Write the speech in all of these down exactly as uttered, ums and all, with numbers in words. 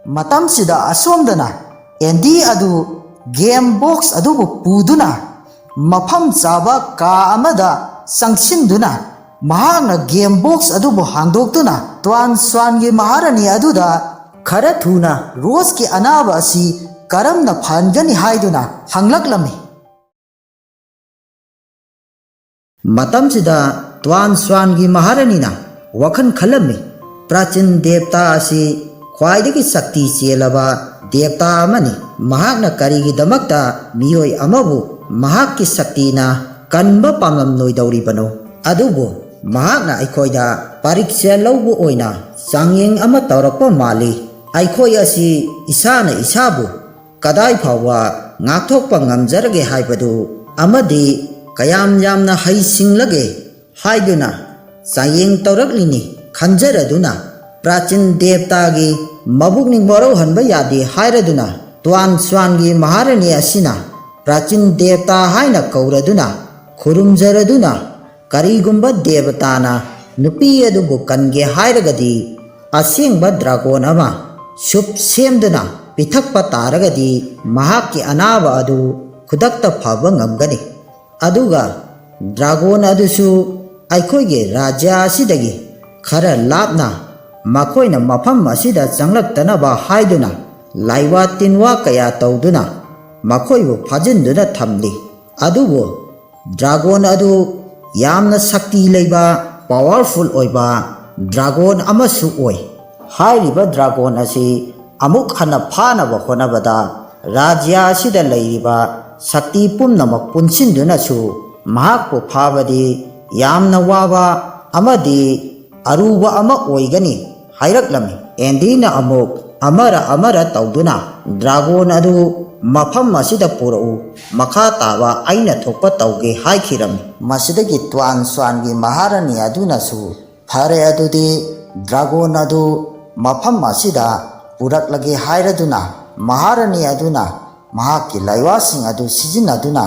ꯃꯇꯝꯁꯤꯗ ꯑꯁꯣꯝꯗꯅ ꯑꯦꯟꯗꯤ ꯑꯗꯨ game box ꯑꯗꯨꯕꯨ ꯄꯨꯗꯨꯅ ꯃꯐꯝ ꯆꯥꯕ ꯀꯥ ꯑꯃꯗ ꯆꯪꯁꯤꯟꯗꯨꯅ ꯃꯍꯥꯛꯅ ꯒꯦꯝ ꯕꯣꯛꯁ ꯑꯗꯨꯕꯨ ꯍꯥꯡꯗꯣꯛꯇꯨꯅ ꯇ꯭ꯋꯥꯟ ꯁ꯭ꯋꯥꯟꯒꯤ ꯃꯍꯥꯔꯥꯅꯤ ꯑꯗꯨꯗ ꯈꯔ ꯊꯨꯅ ꯔꯣꯁꯀꯤ ꯑꯅꯥꯕ ꯑꯁꯤ ꯀꯔꯝꯅ ꯐꯍꯟꯒꯅꯤ ꯍꯥꯏꯗꯨꯅ ꯍꯪꯂꯛꯂꯝꯃꯤ꯫ ꯃꯇꯝꯁꯤꯗ ꯇ꯭ꯋꯥꯟ ꯁ꯭ꯋꯥꯟꯒꯤ ꯃꯍꯥꯔꯥꯅꯤꯅ ꯋꯥꯈꯜ ꯈꯜꯂꯝꯃꯤ, ꯄ꯭ꯔꯥꯆꯤꯟ ꯗꯦꯕꯇꯥ ꯑꯁꯤ ꯈ꯭ꯋꯥꯏꯗꯒꯤ ꯁꯛꯇꯤ ꯆꯦꯜꯂꯕ ꯗꯦꯕꯇꯥ ꯑꯃꯅꯤ꯫ ꯃꯍꯥꯛꯅ ꯀꯔꯤꯒꯤꯗꯃꯛꯇ ꯃꯤꯑꯣꯏ ꯑꯃꯕꯨ ꯃꯍꯥꯛꯀꯤ ꯁꯛꯇꯤꯅ ꯀꯟꯕ ꯄꯥꯝꯂꯝꯂꯣꯏꯗꯧꯔꯤꯕꯅꯣ? ꯑꯗꯨꯕꯨ ꯃꯍꯥꯛꯅ ꯑꯩꯈꯣꯏꯗ ꯄꯔꯤꯈ꯭ꯌꯥ ꯂꯧꯕ ꯑꯣꯏꯅ ꯆꯥꯡꯌꯦꯡ ꯑꯃ ꯇꯧꯔꯛꯄ ꯃꯥꯜꯂꯤ꯫ ꯑꯩꯈꯣꯏ ꯑꯁꯤ ꯏꯁꯥꯅ ꯏꯁꯥꯕꯨ ꯀꯗꯥꯏ ꯐꯥꯎꯕ ꯉꯥꯛꯊꯣꯛꯄ ꯉꯝꯖꯔꯒꯦ ꯍꯥꯏꯕꯗꯨ ꯑꯃꯗꯤ ꯀꯌꯥꯝ ꯌꯥꯝꯅ ꯍꯩꯁꯤꯡꯂꯒꯦ ꯍꯥꯏꯗꯨꯅ ꯆꯥꯡꯌꯦꯡ ꯇꯧꯔꯛꯂꯤꯅꯤ ꯈꯟꯖꯔꯗꯨꯅ ꯄ꯭ꯔꯥꯆꯤꯟ ꯗꯦꯕꯇꯥꯒꯤ ꯃꯕꯨꯛꯅꯤꯡ ꯋꯥꯔꯧꯍꯟꯕ ꯌꯥꯗꯦ ꯍꯥꯏꯔꯗꯨꯅ ꯇ꯭ꯋꯥꯟ ꯁ꯭ꯋꯥꯟꯒꯤ ꯃꯍꯥꯔꯥꯅꯤ ꯑꯁꯤꯅ ꯄ꯭ꯔꯥꯆꯤꯟ ꯗꯦꯕꯇꯥ ꯍꯥꯏꯅ ꯀꯧꯔꯗꯨꯅ ꯈꯨꯔꯨꯝꯖꯔꯗꯨꯅ ꯀꯔꯤꯒꯨꯝꯕ ꯗꯦꯕꯇꯥꯅ ꯅꯨꯄꯤ ꯑꯗꯨꯕꯨ ꯀꯟꯒꯦ ꯍꯥꯏꯔꯒꯗꯤ ꯑꯁꯦꯡꯕ ꯗ꯭ꯔꯥꯒꯣꯟ ꯑꯃ ꯁꯨꯞ ꯁꯦꯝꯗꯨꯅ ꯄꯤꯊꯛꯄ ꯇꯥꯔꯒꯗꯤ ꯃꯍꯥꯛꯀꯤ ꯑꯅꯥꯕ ꯑꯗꯨ ꯈꯨꯗꯛꯇ ꯐꯕ ꯉꯝꯒꯅꯤ꯫ ꯑꯗꯨꯒ ꯗ꯭ꯔꯥꯒꯣꯟ ꯑꯗꯨꯁꯨ ꯑꯩꯈꯣꯏꯒꯤ ꯔꯥꯖ꯭ꯌ ꯑꯁꯤꯗꯒꯤ ꯈꯔ ꯂꯥꯞꯅ ꯃꯈꯣꯏꯅ ꯃꯐꯝ ꯑꯁꯤꯗ ꯆꯪꯂꯛꯇꯅꯕ ꯍꯥꯏꯗꯨꯅ ꯂꯥꯏꯋꯥ ꯇꯤꯟꯋꯥ ꯀꯌꯥ ꯇꯧꯗꯨꯅ ꯃꯈꯣꯏꯕꯨ ꯐꯥꯖꯤꯟꯗꯨꯅ ꯊꯝꯂꯤ꯫ ꯑꯗꯨꯕꯨ ꯗ꯭ꯔꯥꯒꯣꯟ ꯑꯗꯨ ꯌꯥꯝꯅ ꯁꯛꯇꯤ ꯂꯩꯕ, ꯄꯥꯋꯔꯐꯨꯜ ꯑꯣꯏꯕ ꯗ꯭ꯔꯥꯒꯣꯟ ꯑꯃꯁꯨ ꯑꯣꯏ꯫ ꯍꯥꯏꯔꯤꯕ ꯗ꯭ꯔꯥꯒꯣꯟ ꯑꯁꯤ ꯑꯃꯨꯛ ꯍꯟꯅ ꯐꯥꯅꯕ ꯍꯣꯠꯅꯕꯗ ꯔꯥꯖ꯭ꯌ ꯑꯁꯤꯗ ꯂꯩꯔꯤꯕ ꯁꯛꯇꯤ ꯄꯨꯝꯅꯃꯛ ꯄꯨꯟꯁꯤꯟꯗꯨꯅꯁꯨ ꯃꯍꯥꯛꯄꯨ ꯐꯥꯕꯗꯤ ꯌꯥꯝꯅ ꯋꯥꯕ ꯑꯃꯗꯤ ꯑꯔꯨꯕ ꯑꯃ ꯑꯣꯏꯒꯅꯤ ꯍꯥꯏꯔꯛꯂꯝꯃꯤ꯫ ꯑꯦꯟꯗꯤꯅ ꯑꯃꯨꯛ ꯑꯃꯔ ꯑꯃꯔ ꯇꯧꯗꯨꯅ ꯗ꯭ꯔꯥꯒꯣꯟ ꯑꯗꯨ ꯃꯐꯝ ꯑꯁꯤꯗ ꯄꯨꯔꯛꯎ, ꯃꯈꯥ ꯇꯥꯕ ꯑꯩꯅ ꯊꯣꯛꯄ ꯇꯧꯒꯦ ꯍꯥꯏꯈꯤꯔꯝꯃꯤ꯫ ꯃꯁꯤꯗꯒꯤ ꯇ꯭ꯋꯥꯟ ꯁ꯭ꯋꯥꯟꯒꯤ ꯃꯍꯥꯔꯥꯅꯤ ꯑꯗꯨꯅꯁꯨ ꯐꯔꯦ, ꯑꯗꯨꯗꯤ ꯗ꯭ꯔꯥꯒꯣꯟ ꯑꯗꯨ ꯃꯐꯝ ꯑꯁꯤꯗ ꯄꯨꯔꯛꯂꯒꯦ ꯍꯥꯏꯔꯗꯨꯅ ꯃꯍꯥꯔꯥꯅꯤ ꯑꯗꯨꯅ ꯃꯍꯥꯛꯀꯤ ꯂꯥꯏꯋꯥꯁꯤꯡ ꯑꯗꯨ ꯁꯤꯖꯤꯟꯅꯗꯨꯅ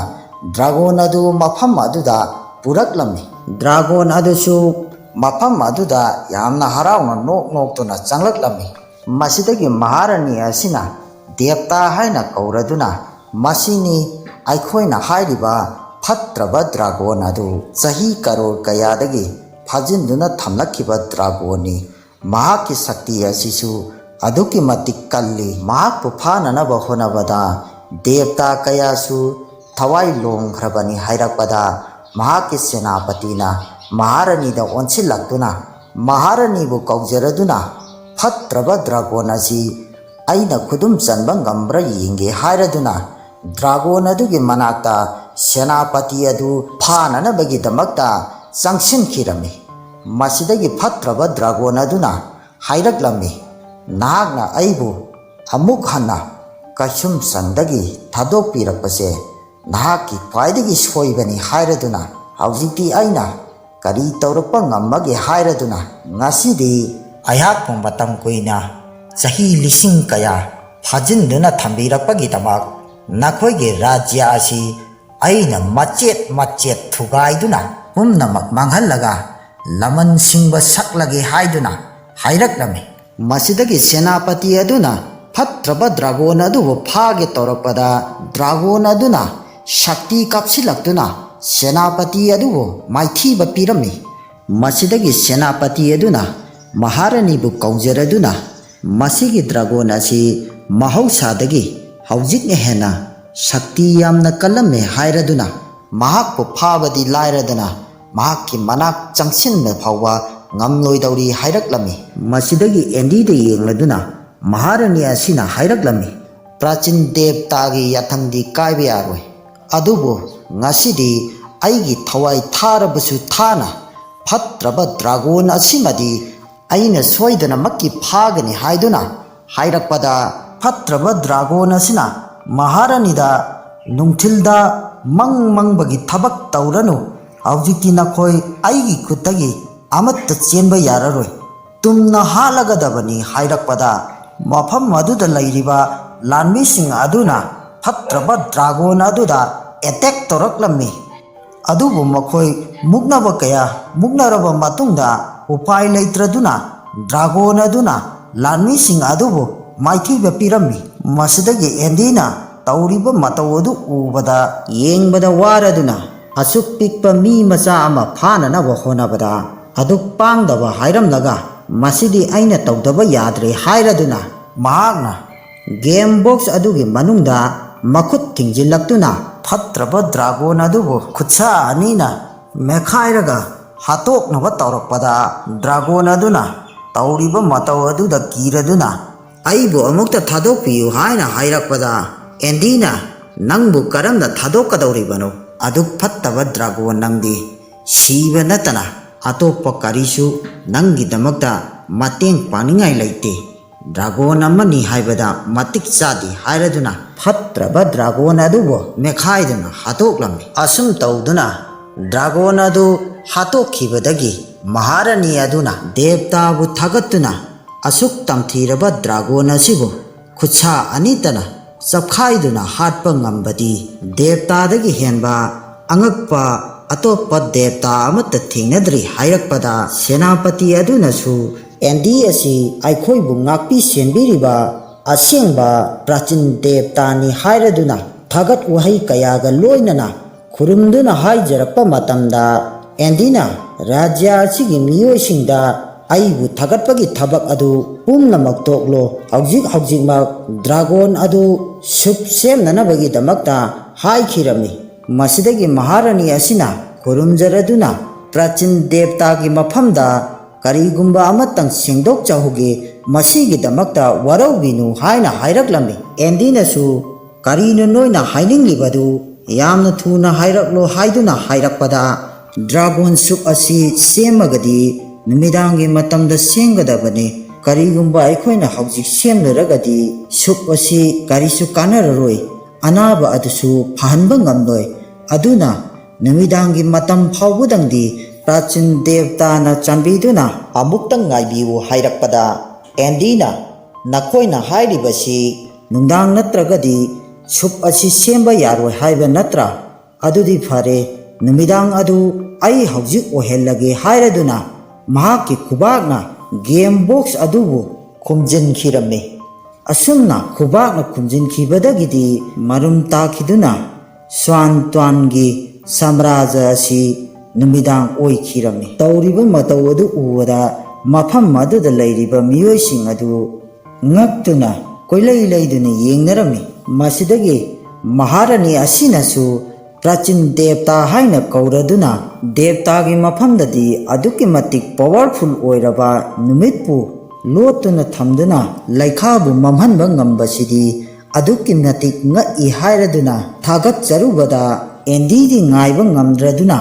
ꯗ꯭ꯔꯥꯒꯣꯟ ꯑꯗꯨ ꯃꯐꯝ ꯑꯗꯨꯗ ꯄꯨꯔꯛꯂꯝꯃꯤ꯫ ꯗ꯭ꯔꯥꯒꯣꯟ ꯑꯗꯨꯁꯨ ꯃꯐꯝ ꯑꯗꯨꯗ ꯌꯥꯝꯅ ꯍꯔꯥꯎꯅ ꯅꯣꯛ ꯅꯣꯛꯇꯨꯅ ꯆꯪꯂꯛꯂꯝꯃꯤ꯫ ꯃꯁꯤꯗꯒꯤ ꯃꯍꯥꯔꯥꯅꯤ ꯑꯁꯤꯅ ꯗꯦꯕꯇꯥ ꯍꯥꯏꯅ ꯀꯧꯔꯗꯨꯅ, ꯃꯁꯤꯅꯤ ꯑꯩꯈꯣꯏꯅ ꯍꯥꯏꯔꯤꯕ ꯐꯠꯇ꯭ꯔꯕ ꯗ꯭ꯔꯥꯒꯣꯟ ꯑꯗꯨ꯫ ꯆꯍꯤ ꯀꯔꯣꯔ ꯀꯌꯥꯗꯒꯤ ꯐꯥꯖꯤꯟꯗꯨꯅ ꯊꯝꯂꯛꯈꯤꯕ ꯗ꯭ꯔꯥꯒꯣꯟꯅꯤ꯫ ꯃꯍꯥꯛꯀꯤ ꯁꯛꯇꯤ ꯑꯁꯤꯁꯨ ꯑꯗꯨꯛꯀꯤ ꯃꯇꯤꯛ ꯀꯜꯂꯤ꯫ ꯃꯍꯥꯛꯄꯨ ꯐꯥꯅꯅꯕ ꯍꯣꯠꯅꯕꯗ ꯗꯦꯕꯇꯥ ꯀꯌꯥꯁꯨ ꯊꯋꯥꯏ ꯂꯣꯡꯈ꯭ꯔꯕꯅꯤ ꯍꯥꯏꯔꯛꯄꯗ, ꯃꯍꯥꯛꯀꯤ ꯁꯦꯅꯥꯄꯇꯤꯅ ꯃꯍꯥꯔꯥꯅꯤꯗ ꯑꯣꯟꯁꯤꯜꯂꯛꯇꯨꯅ ꯃꯍꯥꯔꯥꯅꯤꯕꯨ ꯀꯧꯖꯔꯗꯨꯅ, "ꯐꯠꯇ꯭ꯔꯕ ꯗ꯭ꯔꯥꯒꯣꯟ ꯑꯁꯤ ꯑꯩꯅ ꯈꯨꯗꯨꯝ ꯆꯟꯕ ꯉꯝꯕ꯭ꯔꯥ ꯌꯦꯡꯒꯦ" ꯍꯥꯏꯔꯗꯨꯅ ꯗ꯭ꯔꯥꯒꯣꯟ ꯑꯗꯨꯒꯤ ꯃꯅꯥꯛꯇ ꯁꯦꯅꯥꯄꯇꯤ ꯑꯗꯨ ꯐꯥꯅꯅꯕꯒꯤꯗꯃꯛꯇ ꯆꯪꯁꯤꯟꯈꯤꯔꯝꯃꯤ꯫ ꯃꯁꯤꯗꯒꯤ ꯐꯠꯇ꯭ꯔꯕ ꯗ꯭ꯔꯥꯒꯣꯟ ꯑꯗꯨꯅ ꯍꯥꯏꯔꯛꯂꯝꯃꯤ, "ꯅꯍꯥꯛꯅ ꯑꯩꯕꯨ ꯑꯃꯨꯛ ꯍꯟꯅ ꯀꯩꯁꯨꯝꯁꯪꯗꯒꯤ ꯊꯥꯗꯣꯛꯄꯤꯔꯛꯄꯁꯦ ꯅꯍꯥꯛꯀꯤ ꯈ꯭ꯋꯥꯏꯗꯒꯤ ꯁꯣꯏꯕꯅꯤ ꯍꯥꯏꯔꯗꯨꯅ, ꯍꯧꯖꯤꯛꯇꯤ ꯑꯩꯅ ꯀꯔꯤ ꯇꯧꯔꯛꯄ ꯉꯝꯃꯒꯦ ꯍꯥꯏꯔꯗꯨꯅ, ꯉꯁꯤꯗꯤ ꯑꯩꯍꯥꯛꯄꯨ ꯃꯇꯝ ꯀꯨꯏꯅ, ꯆꯍꯤ ꯂꯤꯁꯤꯡ ꯀꯌꯥ ꯐꯥꯖꯤꯟꯗꯨꯅ ꯊꯝꯕꯤꯔꯛꯄꯒꯤꯗꯃꯛ ꯅꯈꯣꯏꯒꯤ ꯔꯥꯖ꯭ꯌ ꯑꯁꯤ ꯑꯩꯅ ꯃꯆꯦꯠ ꯃꯆꯦꯠ ꯊꯨꯒꯥꯏꯗꯨꯅ ꯄꯨꯝꯅꯃꯛ ꯃꯥꯡꯍꯜꯂꯒ ꯂꯃꯟ ꯁꯤꯡꯕ ꯁꯛꯂꯒꯦ" ꯍꯥꯏꯗꯨꯅ ꯍꯥꯏꯔꯛꯂꯝꯃꯤ꯫ ꯃꯁꯤꯗꯒꯤ ꯁꯦꯅꯥꯄꯇꯤ ꯑꯗꯨꯅ ꯐꯠꯇ꯭ꯔꯕ ꯗ꯭ꯔꯥꯒꯣꯟ ꯑꯗꯨꯕꯨ ꯐꯥꯒꯦ ꯇꯧꯔꯛꯄꯗ, ꯗ꯭ꯔꯥꯒꯣꯟ ꯑꯗꯨꯅ ꯁꯛꯇꯤ ꯀꯥꯞꯁꯤꯜꯂꯛꯇꯨꯅ ꯁꯦꯅꯥꯄꯇꯤ ꯑꯗꯨꯕꯨ ꯃꯥꯏꯊꯤꯕ ꯄꯤꯔꯝꯃꯤ꯫ ꯃꯁꯤꯗꯒꯤ ꯁꯦꯅꯥꯄꯇꯤ ꯑꯗꯨꯅ ꯃꯍꯥꯔꯥꯅꯤꯕꯨ ꯀꯧꯖꯔꯗꯨꯅ, "ꯃꯁꯤꯒꯤ ꯗ꯭ꯔꯥꯒꯣꯟ ꯑꯁꯤ ꯃꯍꯧꯁꯥꯗꯒꯤ ꯍꯧꯖꯤꯛꯅ ꯍꯦꯟꯅ ꯁꯛꯇꯤ ꯌꯥꯝꯅ ꯀꯜꯂꯝꯃꯦ" ꯍꯥꯏꯔꯗꯨꯅ, ꯃꯍꯥꯛꯄꯨ ꯐꯥꯕꯗꯤ ꯂꯥꯏꯔꯗꯅ ꯃꯍꯥꯛꯀꯤ ꯃꯅꯥꯛ ꯆꯪꯁꯤꯟꯕ ꯐꯥꯎꯕ ꯉꯝꯂꯣꯏꯗꯧꯔꯤ ꯍꯥꯏꯔꯛꯂꯝꯃꯤ꯫ ꯃꯁꯤꯗꯒꯤ ꯑꯦꯟꯗꯤꯗ ꯌꯦꯡꯂꯗꯨꯅ ꯃꯍꯥꯔꯥꯅꯤ ꯑꯁꯤꯅ ꯍꯥꯏꯔꯛꯂꯝꯃꯤ, "ꯄ꯭ꯔꯥꯆꯤꯟ ꯗꯦꯕꯇꯥꯒꯤ ꯌꯥꯊꯪꯗꯤ ꯀꯥꯏꯕ ꯌꯥꯔꯣꯏ, ꯑꯗꯨꯕꯨ ꯉꯁꯤꯗꯤ ꯑꯩꯒꯤ ꯊꯋꯥꯏ ꯊꯥꯔꯕꯁꯨ ꯊꯥꯅ ꯐꯠꯇ꯭ꯔꯕ ꯗ꯭ꯔꯥꯒꯣꯟ ꯑꯁꯤꯃꯗꯤ ꯑꯩꯅ ꯁꯣꯏꯗꯅꯃꯛꯀꯤ ꯐꯥꯒꯅꯤ" ꯍꯥꯏꯗꯨꯅ ꯍꯥꯏꯔꯛꯄꯗ, ꯐꯠꯇ꯭ꯔꯕ ꯗ꯭ꯔꯥꯒꯣꯟ ꯑꯁꯤꯅ ꯃꯍꯥꯔꯥꯅꯤꯗ, "ꯅꯨꯡꯊꯤꯜꯗ ꯃꯪ ꯃꯪꯕꯒꯤ ꯊꯕꯛ ꯇꯧꯔꯅꯨ, ꯍꯧꯖꯤꯛꯇꯤ ꯅꯈꯣꯏ ꯑꯩꯒꯤ ꯈꯨꯠꯇꯒꯤ ꯑꯃꯠꯇ ꯆꯦꯟꯕ ꯌꯥꯔꯔꯣꯏ, ꯇꯨꯝꯅ ꯍꯥꯠꯂꯒꯗꯕꯅꯤ" ꯍꯥꯏꯔꯛꯄꯗ, ꯃꯐꯝ ꯑꯗꯨꯗ ꯂꯩꯔꯤꯕ ꯂꯥꯟꯃꯤꯁꯤꯡ ꯑꯗꯨꯅ ꯐꯠꯇ꯭ꯔꯕ ꯗ꯭ꯔꯥꯒꯣꯟ ꯑꯗꯨꯗ ꯑꯦꯇꯦꯛ ꯇꯧꯔꯛꯂꯝꯃꯤ꯫ ꯑꯗꯨꯕꯨ ꯃꯈꯣꯏ ꯃꯨꯛꯅꯕ ꯀꯌꯥ ꯃꯨꯛꯅꯔꯕ ꯃꯇꯨꯡꯗ, ꯎꯄꯥꯏ ꯂꯩꯇ꯭ꯔꯗꯨꯅ ꯗ꯭ꯔꯥꯒꯣꯟ ꯑꯗꯨꯅ ꯂꯥꯟꯃꯤꯁꯤꯡ ꯑꯗꯨꯕꯨ ꯃꯥꯏꯊꯤꯕ ꯄꯤꯔꯝꯃꯤ꯫ ꯃꯁꯤꯗꯒꯤ ꯑꯦꯟꯗꯤꯅ ꯇꯧꯔꯤꯕ ꯃꯇꯧ ꯑꯗꯨ ꯎꯕꯗ, ꯌꯦꯡꯕꯗ ꯋꯥꯔꯗꯨꯅ, "ꯑꯁꯨꯛ ꯄꯤꯛꯄ ꯃꯤ ꯃꯆꯥ ꯑꯃ ꯐꯥꯅꯅꯕ ꯍꯣꯠꯅꯕꯗ ꯑꯗꯨꯛ ꯄꯥꯡꯗꯕ ꯍꯥꯏꯔꯝꯂꯒ, ꯃꯁꯤꯗꯤ ꯑꯩꯅ ꯇꯧꯗꯕ ꯌꯥꯗ꯭ꯔꯦ" ꯍꯥꯏꯔꯗꯨꯅ, ꯃꯍꯥꯛꯅ ꯒꯦꯝ ꯕꯣꯛꯁ ꯑꯗꯨꯒꯤ ꯃꯅꯨꯡꯗ ꯃꯈꯨꯠ ꯊꯤꯡꯖꯤꯜꯂꯛꯇꯨꯅ, ꯐꯠꯇ꯭ꯔꯕ ꯗ꯭ꯔꯥꯒꯣꯟ ꯑꯗꯨꯕꯨ ꯈꯨꯠꯁꯥ ꯑꯅꯤꯅ ꯃꯦꯠꯈꯥꯏꯔꯒ ꯍꯥꯠꯇꯣꯛꯅꯕ ꯇꯧꯔꯛꯄꯗ, ꯗ꯭ꯔꯥꯒꯣꯟ ꯑꯗꯨꯅ ꯇꯧꯔꯤꯕ ꯃꯇꯧ ꯑꯗꯨꯗ ꯀꯤꯔꯗꯨꯅ, "ꯑꯩꯕꯨ ꯑꯃꯨꯛꯇ ꯊꯥꯗꯣꯛꯄꯤꯌꯨ" ꯍꯥꯏꯅ ꯍꯥꯏꯔꯛꯄꯗ, ꯑꯦꯟꯗꯤꯅ, "ꯅꯪꯕꯨ ꯀꯔꯝꯅ ꯊꯥꯗꯣꯛꯀꯗꯧꯔꯤꯕꯅꯣ? ꯑꯗꯨꯛ ꯐꯠꯇꯕ ꯗ꯭ꯔꯥꯒꯣꯟ ꯅꯪꯗꯤ꯫ ꯁꯤꯕ ꯅꯠꯇꯅ ꯑꯇꯣꯞꯄ ꯀꯔꯤꯁꯨ ꯅꯪꯒꯤꯗꯃꯛꯇ ꯃꯇꯦꯡ ꯄꯥꯡꯅꯤꯡꯉꯥꯏ ꯂꯩꯇꯦ꯫ ꯗ꯭ꯔꯥꯒꯣꯟ ꯑꯃꯅꯤ ꯍꯥꯏꯕꯗ ꯃꯇꯤꯛ ꯆꯥꯗꯦ" ꯍꯥꯏꯔꯗꯨꯅ, ꯐꯠꯇ꯭ꯔꯕ ꯗ꯭ꯔꯥꯒꯣꯟ ꯑꯗꯨꯕꯨ ꯃꯦꯠꯈꯥꯏꯗꯨꯅ ꯍꯥꯠꯇꯣꯛꯂꯝꯃꯤ꯫ ꯑꯁꯨꯝ ꯇꯧꯗꯨꯅ ꯗ꯭ꯔꯥꯒꯣꯟ ꯑꯗꯨ ꯍꯥꯠꯇꯣꯛꯈꯤꯕꯗꯒꯤ, ꯃꯍꯥꯔꯥꯅꯤ ꯑꯗꯨꯅ ꯗꯦꯕꯇꯥꯕꯨ ꯊꯥꯒꯠꯇꯨꯅ, "ꯑꯁꯨꯛ ꯇꯝꯊꯤꯔꯕ ꯗ꯭ꯔꯥꯒꯣꯟ ꯑꯁꯤꯕꯨ ꯈꯨꯠꯁꯥ ꯑꯅꯤꯇꯅ ꯆꯞꯈꯥꯏꯗꯨꯅ ꯍꯥꯠꯄ ꯉꯝꯕꯗꯤ ꯗꯦꯕꯇꯥꯗꯒꯤ ꯍꯦꯟꯕ ꯑꯉꯛꯄ ꯑꯇꯣꯞꯄ ꯗꯦꯕꯇꯥ ꯑꯃꯠꯇ ꯊꯦꯡꯅꯗ꯭ꯔꯤ" ꯍꯥꯏꯔꯛꯄꯗ, ꯁꯦꯅꯥꯄꯇꯤ ꯑꯗꯨꯅꯁꯨ, "ꯑꯦꯟꯗꯤ ꯑꯁꯤ ꯑꯩꯈꯣꯏꯕꯨ ꯉꯥꯛꯄꯤ ꯁꯦꯟꯕꯤꯔꯤꯕ ꯑꯁꯦꯡꯕ ꯄ꯭ꯔꯥꯆꯤꯟ ꯗꯦꯕꯇꯥꯅꯤ" ꯍꯥꯏꯔꯗꯨꯅ, ꯊꯥꯒꯠ ꯋꯥꯍꯩ ꯀꯌꯥꯒ ꯂꯣꯏꯅꯅ ꯈꯨꯔꯨꯝꯗꯨꯅ ꯍꯥꯏꯖꯔꯛꯄ ꯃꯇꯝꯗ, ꯑꯦꯟꯗꯤꯅ, "ꯔꯥꯖ꯭ꯌ ꯑꯁꯤꯒꯤ ꯃꯤꯑꯣꯏꯁꯤꯡꯗ ꯑꯩꯕꯨ ꯊꯥꯒꯠꯄꯒꯤ ꯊꯕꯛ ꯑꯗꯨ ꯄꯨꯝꯅꯃꯛ ꯇꯣꯛꯂꯣ꯫ ꯍꯧꯖꯤꯛ ꯍꯧꯖꯤꯛꯃꯛ ꯗ꯭ꯔꯥꯒꯣꯟ ꯑꯗꯨ ꯁꯨꯞ ꯁꯦꯝꯅꯅꯕꯒꯤꯗꯃꯛꯇ ꯍꯥꯏꯈꯤꯔꯝꯃꯤ꯫" ꯃꯁꯤꯗꯒꯤ ꯃꯍꯥꯔꯥꯅꯤ ꯑꯁꯤꯅ ꯈꯨꯔꯨꯝꯖꯔꯗꯨꯅ, "ꯄ꯭ꯔꯥꯆꯤꯟ ꯗꯦꯕꯇꯥꯒꯤ ꯃꯐꯝꯗ ꯀꯔꯤꯒꯨꯝꯕ ꯑꯃꯇꯪ ꯁꯦꯡꯗꯣꯛꯆꯍꯧꯒꯦ, ꯃꯁꯤꯒꯤꯗꯃꯛꯇ ꯋꯥꯔꯧꯕꯤꯅꯨ" ꯍꯥꯏꯅ ꯍꯥꯏꯔꯛꯂꯝꯃꯤ꯫ ꯑꯦꯟꯗꯤꯅꯁꯨ, "ꯀꯔꯤꯅꯣ ꯅꯣꯏꯅ ꯍꯥꯏꯅꯤꯡꯂꯤꯕꯗꯨ? ꯌꯥꯝꯅ ꯊꯨꯅ ꯍꯥꯏꯔꯛꯂꯣ" ꯍꯥꯏꯗꯨꯅ ꯍꯥꯏꯔꯛꯄꯗ, "ꯗ꯭ꯔꯥꯒꯣꯟ ꯁꯨꯞ ꯑꯁꯤ ꯁꯦꯝꯃꯒꯗꯤ ꯅꯨꯃꯤꯗꯥꯡꯒꯤ ꯃꯇꯝꯗ ꯁꯦꯝꯒꯗꯕꯅꯤ꯫ ꯀꯔꯤꯒꯨꯝꯕ ꯑꯩꯈꯣꯏꯅ ꯍꯧꯖꯤꯛ ꯁꯦꯝꯂꯨꯔꯒꯗꯤ ꯁꯨꯞ ꯑꯁꯤ ꯀꯔꯤꯁꯨ ꯀꯥꯟꯅꯔꯔꯣꯏ, ꯑꯅꯥꯕ ꯑꯗꯨꯁꯨ ꯐꯍꯟꯕ ꯉꯝꯂꯣꯏ꯫ ꯑꯗꯨꯅ ꯅꯨꯃꯤꯗꯥꯡꯒꯤ ꯃꯇꯝ ꯐꯥꯎꯕꯗꯪꯗꯤ ꯄ꯭ꯔꯥꯆꯤꯟ ꯗꯦꯕꯇꯥꯅ ꯆꯥꯟꯕꯤꯗꯨꯅ ꯑꯃꯨꯛꯇꯪ ꯉꯥꯏꯕꯤꯌꯨ" ꯍꯥꯏꯔꯛꯄꯗ, ꯑꯦꯟꯗꯤꯅ, "ꯅꯈꯣꯏꯅ ꯍꯥꯏꯔꯤꯕꯁꯤ ꯅꯨꯡꯗꯥꯡ ꯅꯠꯇ꯭ꯔꯒꯗꯤ ꯁꯨꯞ ꯑꯁꯤ ꯁꯦꯝꯕ ꯌꯥꯔꯣꯏ ꯍꯥꯏꯕ ꯅꯠꯇ꯭ꯔꯥ? ꯑꯗꯨꯗꯤ ꯐꯔꯦ, ꯅꯨꯃꯤꯗꯥꯡ ꯑꯗꯨ ꯑꯩ ꯍꯧꯖꯤꯛ ꯑꯣꯏꯍꯜꯂꯒꯦ" ꯍꯥꯏꯔꯗꯨꯅ, ꯃꯍꯥꯛꯀꯤ ꯈꯨꯕꯥꯛꯅ ꯒꯦꯝ ꯕꯣꯛꯁ ꯑꯗꯨꯕꯨ ꯈꯨꯝꯖꯤꯟꯈꯤꯔꯝꯃꯤ꯫ ꯑꯁꯨꯝꯅ ꯈꯨꯕꯥꯛꯅ ꯈꯨꯝꯖꯤꯟꯈꯤꯕꯗꯒꯤꯗꯤ ꯃꯔꯨꯝ ꯇꯥꯈꯤꯗꯨꯅ ꯁ꯭ꯋꯥꯟ ꯇ꯭ꯋꯥꯟꯒꯤ ꯁꯥꯝꯔꯥꯖ ꯑꯁꯤ ꯅꯨꯃꯤꯗꯥꯡ ꯑꯣꯏꯈꯤꯔꯝꯃꯤ꯫ ꯇꯧꯔꯤꯕ ꯃꯇꯧ ꯑꯗꯨ ꯎꯕꯗ ꯃꯐꯝ ꯑꯗꯨꯗ ꯂꯩꯔꯤꯕ ꯃꯤꯑꯣꯏꯁꯤꯡ ꯑꯗꯨ ꯉꯛꯇꯨꯅ ꯀꯣꯏꯂꯩ ꯂꯩꯗꯨꯅ ꯌꯦꯡꯅꯔꯝꯃꯤ꯫ ꯃꯁꯤꯗꯒꯤ ꯃꯍꯥꯔꯥꯅꯤ ꯑꯁꯤꯅꯁꯨ ꯄ꯭ꯔꯥꯆꯤꯟ ꯗꯦꯕꯇꯥ ꯍꯥꯏꯅ ꯀꯧꯔꯗꯨꯅ, ꯗꯦꯕꯇꯥꯒꯤ ꯃꯐꯝꯗꯗꯤ ꯑꯗꯨꯛꯀꯤ ꯃꯇꯤꯛ ꯄꯋꯥꯔꯐꯨꯜ ꯑꯣꯏꯔꯕ ꯅꯨꯃꯤꯠꯄꯨ ꯂꯣꯠꯇꯨꯅ ꯊꯝꯗꯨꯅ ꯂꯩꯈꯥꯕꯨ ꯃꯝꯍꯟꯕ ꯉꯝꯕꯁꯤꯗꯤ ꯑꯗꯨꯛꯀꯤ ꯃꯇꯤꯛ ꯉꯛꯏ ꯍꯥꯏꯔꯗꯨꯅ ꯊꯥꯒꯠꯆꯔꯨꯕꯗ, ꯑꯦꯟꯗꯤꯗꯤ ꯉꯥꯏꯕ ꯉꯝꯗ꯭ꯔꯗꯨꯅ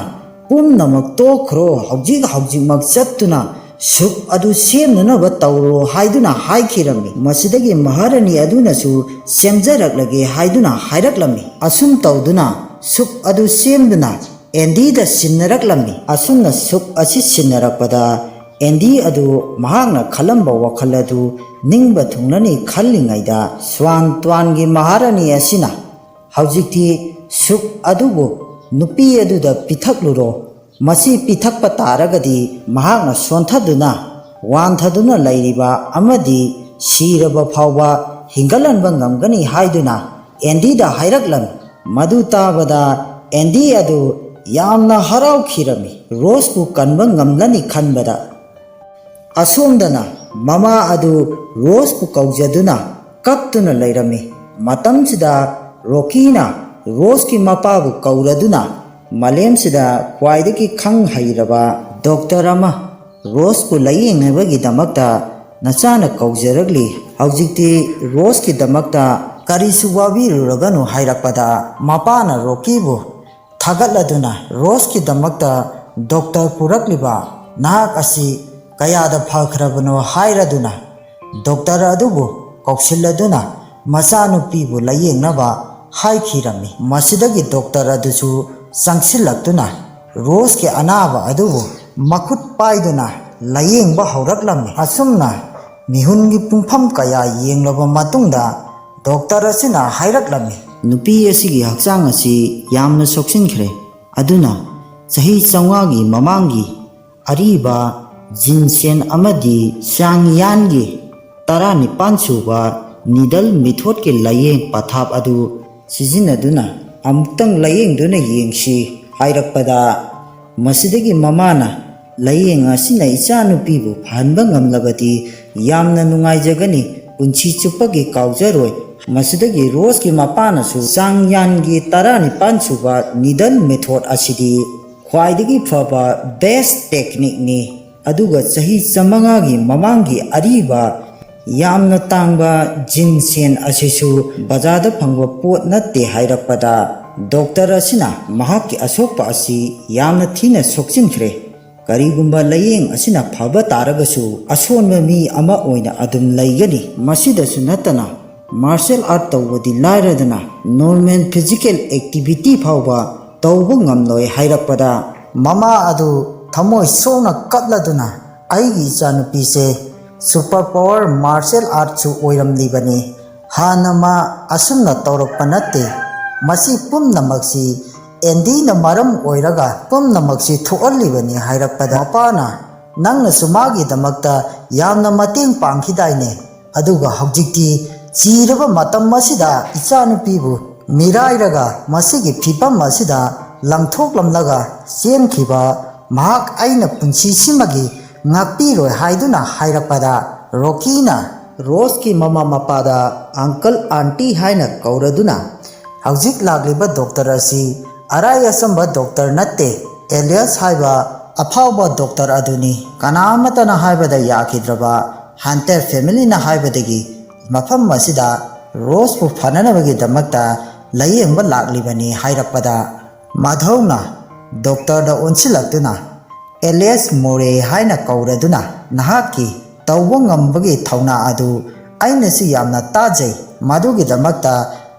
"ꯄꯨꯝꯅꯃꯛ ꯇꯣꯛꯈ꯭ꯔꯣ, ꯍꯧꯖꯤꯛ ꯍꯧꯖꯤꯛꯃꯛ ꯆꯠꯇꯨꯅ ꯁꯨꯞ ꯑꯗꯨ ꯁꯦꯝꯅꯅꯕ ꯇꯧꯔꯣ" ꯍꯥꯏꯗꯨꯅ ꯍꯥꯏꯈꯤꯔꯝꯃꯤ꯫ ꯃꯁꯤꯗꯒꯤ ꯃꯍꯥꯔꯥꯅꯤ ꯑꯗꯨꯅꯁꯨ "ꯁꯦꯝꯖꯔꯛꯂꯒꯦ" ꯍꯥꯏꯗꯨꯅ ꯍꯥꯏꯔꯛꯂꯝꯃꯤ꯫ ꯑꯁꯨꯝ ꯇꯧꯗꯨꯅ ꯁꯨꯞ ꯑꯗꯨ ꯁꯦꯝꯗꯨꯅ ꯑꯦꯟꯗꯤꯗ ꯁꯤꯟꯅꯔꯛꯂꯝꯃꯤ꯫ ꯑꯁꯨꯝꯅ ꯁꯨꯞ ꯑꯁꯤ ꯁꯤꯟꯅꯔꯛꯄꯗ, ꯑꯦꯟꯗꯤ ꯑꯗꯨ ꯃꯍꯥꯛꯅ ꯈꯜꯂꯝꯕ ꯋꯥꯈꯜ ꯑꯗꯨ ꯅꯤꯡꯕ ꯊꯨꯡꯂꯅꯤ ꯈꯜꯂꯤꯉꯩꯗ, ꯁ꯭ꯋꯥꯟ ꯇ꯭ꯋꯥꯟꯒꯤ ꯃꯍꯥꯔꯥꯅꯤ ꯑꯁꯤꯅ ꯍꯧꯖꯤꯛꯇꯤ ꯁꯨꯞ ꯑꯗꯨꯕꯨ ꯅꯨꯄꯤ ꯑꯗꯨꯗ ꯄꯤꯊꯛꯂꯨꯔꯣ, ꯃꯁꯤ ꯄꯤꯊꯛꯄ ꯇꯥꯔꯒꯗꯤ ꯃꯍꯥꯛꯅ ꯁꯣꯟꯊꯗꯨꯅ, ꯋꯥꯟꯊꯗꯨꯅ ꯂꯩꯔꯤꯕ ꯑꯃꯗꯤ ꯁꯤꯔꯕ ꯐꯥꯎꯕ ꯍꯤꯡꯒꯠꯍꯟꯕ ꯉꯝꯒꯅꯤ ꯍꯥꯏꯗꯨꯅ ꯑꯦꯟꯗꯤꯗ ꯍꯥꯏꯔꯛꯂꯝꯃꯤ꯫ ꯃꯗꯨ ꯇꯥꯕꯗ ꯑꯦꯟꯗꯤ ꯑꯗꯨ ꯌꯥꯝꯅ ꯍꯔꯥꯎꯈꯤꯔꯝꯃꯤ꯫ ꯔꯣꯁꯄꯨ ꯀꯟꯕ ꯉꯝꯂꯅꯤ ꯈꯟꯕꯗ꯫ ꯑꯁꯣꯝꯗꯅ ꯃꯃꯥ ꯑꯗꯨ ꯔꯣꯁꯄꯨ ꯀꯧꯖꯗꯨꯅ ꯀꯞꯇꯨꯅ ꯂꯩꯔꯝꯃꯤ꯫ ꯃꯇꯝꯁꯤꯗ ꯔꯣꯀꯤꯅ ꯔꯣꯁꯀꯤ ꯃꯄꯥꯕꯨ ꯀꯧꯔꯗꯨꯅ, "ꯃꯥꯂꯦꯝꯁꯤꯗ ꯈ꯭ꯋꯥꯏꯗꯒꯤ ꯈꯪ ꯍꯩꯔꯕ ꯗꯣꯛꯇꯔ ꯑꯃ ꯔꯣꯁꯄꯨ ꯂꯥꯌꯦꯡꯅꯕꯒꯤꯗꯃꯛꯇ ꯅꯆꯥꯅ ꯀꯧꯖꯔꯛꯂꯤ꯫ ꯍꯧꯖꯤꯛꯇꯤ ꯔꯣꯁꯀꯤꯗꯃꯛꯇ ꯀꯔꯤꯁꯨ ꯋꯥꯕꯤꯔꯨꯔꯒꯅꯨ" ꯍꯥꯏꯔꯛꯄꯗ, ꯃꯄꯥꯅ ꯔꯣꯀꯤꯕꯨ ꯊꯥꯒꯠꯂꯗꯨꯅ, "ꯔꯣꯁꯀꯤꯗꯃꯛꯇ ꯗꯣꯛꯇꯔ ꯄꯨꯔꯛꯂꯤꯕ ꯅꯍꯥꯛ ꯑꯁꯤ ꯀꯌꯥꯗ ꯐꯈ꯭ꯔꯕꯅꯣ" ꯍꯥꯏꯔꯗꯨꯅ, ꯗꯣꯛꯇꯔ ꯑꯗꯨꯕꯨ ꯀꯧꯁꯤꯜꯂꯗꯨꯅ ꯃꯆꯥꯅꯨꯄꯤꯕꯨ ꯂꯥꯌꯦꯡꯅꯕ ꯍꯥꯏꯈꯤꯔꯝꯃꯤ꯫ ꯃꯁꯤꯗꯒꯤ ꯗꯣꯛꯇꯔ ꯑꯗꯨꯁꯨ ꯆꯪꯁꯤꯜꯂꯛꯇꯨꯅ ꯔꯣꯁꯀꯤ ꯑꯅꯥꯕ ꯑꯗꯨꯕꯨ ꯃꯈꯨꯠ ꯄꯥꯏꯗꯨꯅ ꯂꯥꯌꯦꯡꯕ ꯍꯧꯔꯛꯂꯝꯃꯤ꯫ ꯑꯁꯨꯝꯅ ꯃꯤꯍꯨꯟꯒꯤ ꯄꯨꯡꯐꯝ ꯀꯌꯥ ꯌꯦꯡꯂꯕ ꯃꯇꯨꯡꯗ ꯗꯣꯛꯇꯔ ꯑꯁꯤꯅ ꯍꯥꯏꯔꯛꯂꯝꯃꯤ, "ꯅꯨꯄꯤ ꯑꯁꯤꯒꯤ ꯍꯛꯆꯥꯡ ꯑꯁꯤ ꯌꯥꯝꯅ ꯁꯣꯛꯆꯤꯟꯈ꯭ꯔꯦ꯫ ꯑꯗꯨꯅ ꯆꯍꯤ ꯆꯥꯝꯃꯉꯥꯒꯤ ꯃꯃꯥꯡꯒꯤ ꯑꯔꯤꯕ ꯖꯤꯟꯁꯦꯟ ꯑꯃꯗꯤ ꯆꯥꯡꯌꯥꯟꯒꯤ ꯇꯔꯥꯅꯤꯄꯥꯟ ꯁꯨꯕ needle methodꯀꯤ ꯂꯥꯌꯦꯡ ꯄꯊꯥꯞ ꯑꯗꯨ ꯁꯤꯖꯤꯟꯅꯗꯨꯅ ꯑꯃꯨꯛꯇꯪ ꯂꯥꯌꯦꯡꯗꯨꯅ ꯌꯦꯡꯁꯤ ꯍꯥꯏꯔꯛꯄꯗ, ꯃꯁꯤꯗꯒꯤ ꯃꯃꯥꯅ, "ꯂꯥꯌꯦꯡ ꯑꯁꯤꯅ ꯏꯆꯥꯅꯨꯄꯤꯕꯨ ꯐꯍꯟꯕ ꯉꯝꯂꯕꯗꯤ ꯌꯥꯝꯅ ꯅꯨꯡꯉꯥꯏꯖꯒꯅꯤ, ꯄꯨꯟꯁꯤ ꯆꯨꯞꯄꯒꯤ ꯀꯥꯎꯖꯔꯣꯏ"꯫ ꯃꯁꯤꯗꯒꯤ ꯔꯣꯁꯀꯤ ꯃꯄꯥꯅꯁꯨ ꯆꯥꯡꯌꯥꯟꯒꯤ ꯇꯔꯥꯅꯤꯄꯥꯟ ꯁꯨꯕ needle method ꯑꯁꯤꯗꯤ ꯈ꯭ꯋꯥꯏꯗꯒꯤ ꯐꯕ best techniqueꯅꯤ, ꯑꯗꯨꯒ ꯆꯍꯤ ꯆꯥꯃꯉꯥꯒꯤ ꯃꯃꯥꯡꯒꯤ ꯑꯔꯤꯕ ꯌꯥꯝꯅ ꯇꯥꯡꯕ ginseng ꯑꯁꯤꯁꯨ ꯕꯖꯥꯔꯗ ꯐꯪꯕ ꯄꯣꯠ ꯅꯠꯇꯦ ꯍꯥꯏꯔꯛꯄꯗ, ꯗꯣꯛꯇꯔ ꯑꯁꯤꯅ ꯃꯍꯥꯛꯀꯤ ꯑꯁꯣꯛꯄ ꯑꯁꯤ ꯌꯥꯝꯅ ꯊꯤꯅ ꯁꯣꯛꯆꯤꯟꯈ꯭ꯔꯦ꯫ ꯀꯔꯤꯒꯨꯝꯕ ꯂꯥꯌꯦꯡ ꯑꯁꯤꯅ ꯐꯕ ꯇꯥꯔꯒꯁꯨ, ꯑꯁꯣꯟꯕ ꯃꯤ ꯑꯃ ꯑꯣꯏꯅ ꯑꯗꯨꯝ ꯂꯩꯒꯅꯤ꯫ ꯃꯁꯤꯗꯁꯨ ꯅꯠꯇꯅ, martial art ꯇꯧꯕꯗꯤ ꯂꯥꯏꯔꯗꯅ, normal physical activity ꯐꯥꯎꯕ ꯇꯧꯕ ꯉꯝꯂꯣꯏ ꯍꯥꯏꯔꯛꯄꯗ, ꯃꯃꯥ ꯑꯗꯨ ꯊꯃꯣꯏ ꯁꯣꯛꯅ ꯀꯞꯂꯗꯨꯅ, "ꯑꯩꯒꯤ ꯏꯆꯥꯅꯨꯄꯤꯁꯦ super power martial artꯁꯨ ꯑꯣꯏꯔꯝꯂꯤꯕꯅꯤ꯫ ꯍꯥꯟꯅ ꯃꯥ ꯑꯁꯨꯝꯅ ꯇꯧꯔꯛꯄ ꯅꯠꯇꯦ꯫ ꯃꯁꯤ ꯄꯨꯝꯅꯃꯛꯁꯤ ꯑꯦꯟꯗꯤꯅ ꯃꯔꯝ ꯑꯣꯏꯔꯒ ꯄꯨꯝꯅꯃꯛꯁꯤ ꯊꯣꯛꯍꯜꯂꯤꯕꯅꯤ" ꯍꯥꯏꯔꯛꯄꯗ, ꯃꯄꯥꯅ, "ꯅꯪꯅꯁꯨ ꯃꯥꯒꯤꯗꯃꯛꯇ ꯌꯥꯝꯅ ꯃꯇꯦꯡ ꯄꯥꯡꯈꯤꯗꯥꯏꯅꯦ? ꯑꯗꯨꯒ ꯍꯧꯖꯤꯛꯇꯤ ꯆꯤꯔꯕ ꯃꯇꯝ ꯑꯁꯤꯗ ꯏꯆꯥꯅꯨꯄꯤꯕꯨ ꯃꯤꯔꯥꯏꯔꯒ ꯃꯁꯤꯒꯤ ꯐꯤꯕꯝ ꯑꯁꯤꯗ ꯂꯪꯊꯣꯛꯂꯝꯂꯒ ꯆꯦꯟꯈꯤꯕ ꯃꯍꯥꯛ ꯑꯩꯅ ꯄꯨꯟꯁꯤꯁꯤꯃꯒꯤ ꯉꯥꯛꯄꯤꯔꯣꯏ" ꯍꯥꯏꯗꯨꯅ ꯍꯥꯏꯔꯛꯄꯗ, ꯔꯣꯀꯤꯅ ꯔꯣꯁꯀꯤ ꯃꯃꯥ ꯃꯄꯥꯗ uncle aunty ꯍꯥꯏꯅ ꯀꯧꯔꯗꯨꯅ, "ꯍꯧꯖꯤꯛ ꯂꯥꯛꯂꯤꯕ ꯗꯣꯛꯇꯔ ꯑꯁꯤ ꯑꯔꯥꯏ ꯑꯆꯝꯕ ꯗꯣꯛꯇꯔ ꯅꯠꯇꯦ꯫ ꯑꯦꯂꯤꯌꯁ ꯍꯥꯏꯕ ꯑꯐꯥꯎꯕ ꯗꯣꯛꯇꯔ ꯑꯗꯨꯅꯤ꯫ ꯀꯅꯥ ꯑꯃꯠꯇꯅ ꯍꯥꯏꯕꯗ ꯌꯥꯈꯤꯗ꯭ꯔꯕ ꯍꯟꯇꯔ ꯐꯦꯃꯤꯂꯤꯅ ꯍꯥꯏꯕꯗꯒꯤ ꯃꯐꯝ ꯑꯁꯤꯗ ꯔꯣꯁꯄꯨ ꯐꯅꯅꯕꯒꯤꯗꯃꯛꯇ ꯂꯥꯌꯦꯡꯕ ꯂꯥꯛꯂꯤꯕꯅꯤ" ꯍꯥꯏꯔꯛꯄꯗ, ꯃꯙꯧꯅ ꯗꯣꯛꯇꯔꯗ ꯑꯣꯟꯁꯤꯜꯂꯛꯇꯨꯅ, "ꯑꯦꯂꯤꯌꯁ ꯃꯣꯔꯦ ꯍꯥꯏꯅ ꯀꯧꯔꯗꯨꯅ ꯅꯍꯥꯛꯀꯤ ꯇꯧꯕ ꯉꯝꯕꯒꯤ ꯊꯧꯅꯥ ꯑꯗꯨ ꯑꯩꯅꯁꯨ ꯌꯥꯝꯅ ꯇꯥꯖꯩ꯫ ꯃꯗꯨꯒꯤꯗꯃꯛꯇ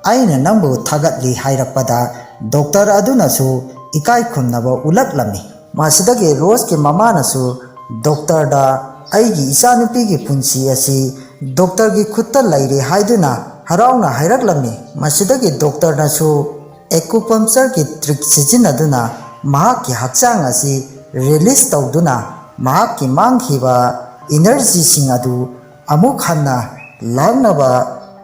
ꯑꯩꯅ ꯅꯪꯕꯨ ꯊꯥꯒꯠꯂꯤ" ꯍꯥꯏꯔꯛꯄꯗ, ꯗꯣꯛꯇꯔ ꯑꯗꯨꯅꯁꯨ ꯏꯀꯥꯏ ꯈꯨꯝꯅꯕ ꯎꯠꯂꯛꯂꯝꯃꯤ꯫ ꯃꯁꯤꯗꯒꯤ ꯔꯣꯁꯀꯤ ꯃꯃꯥꯅꯁꯨ ꯗꯣꯛꯇꯔꯗ "ꯑꯩꯒꯤ ꯏꯆꯥꯅꯨꯄꯤꯒꯤ ꯄꯨꯟꯁꯤ ꯑꯁꯤ ꯗꯣꯛꯇꯔꯒꯤ ꯈꯨꯠꯇ ꯂꯩꯔꯦ" ꯍꯥꯏꯗꯨꯅ ꯍꯔꯥꯎꯅ ꯍꯥꯏꯔꯛꯂꯝꯃꯤ꯫ ꯃꯁꯤꯗꯒꯤ ꯗꯣꯛꯇꯔꯅꯁꯨ acupunctureꯒꯤ trick ꯁꯤꯖꯤꯟꯅꯗꯨꯅ ꯃꯍꯥꯛꯀꯤ ꯍꯛꯆꯥꯡ ꯑꯁꯤ release ꯇꯧꯗꯨꯅ ꯃꯍꯥꯛꯀꯤ ꯃꯥꯡꯈꯤꯕ energyꯁꯤꯡ ꯑꯗꯨ ꯑꯃꯨꯛ ꯍꯟꯅ ꯂꯥꯛꯅꯕ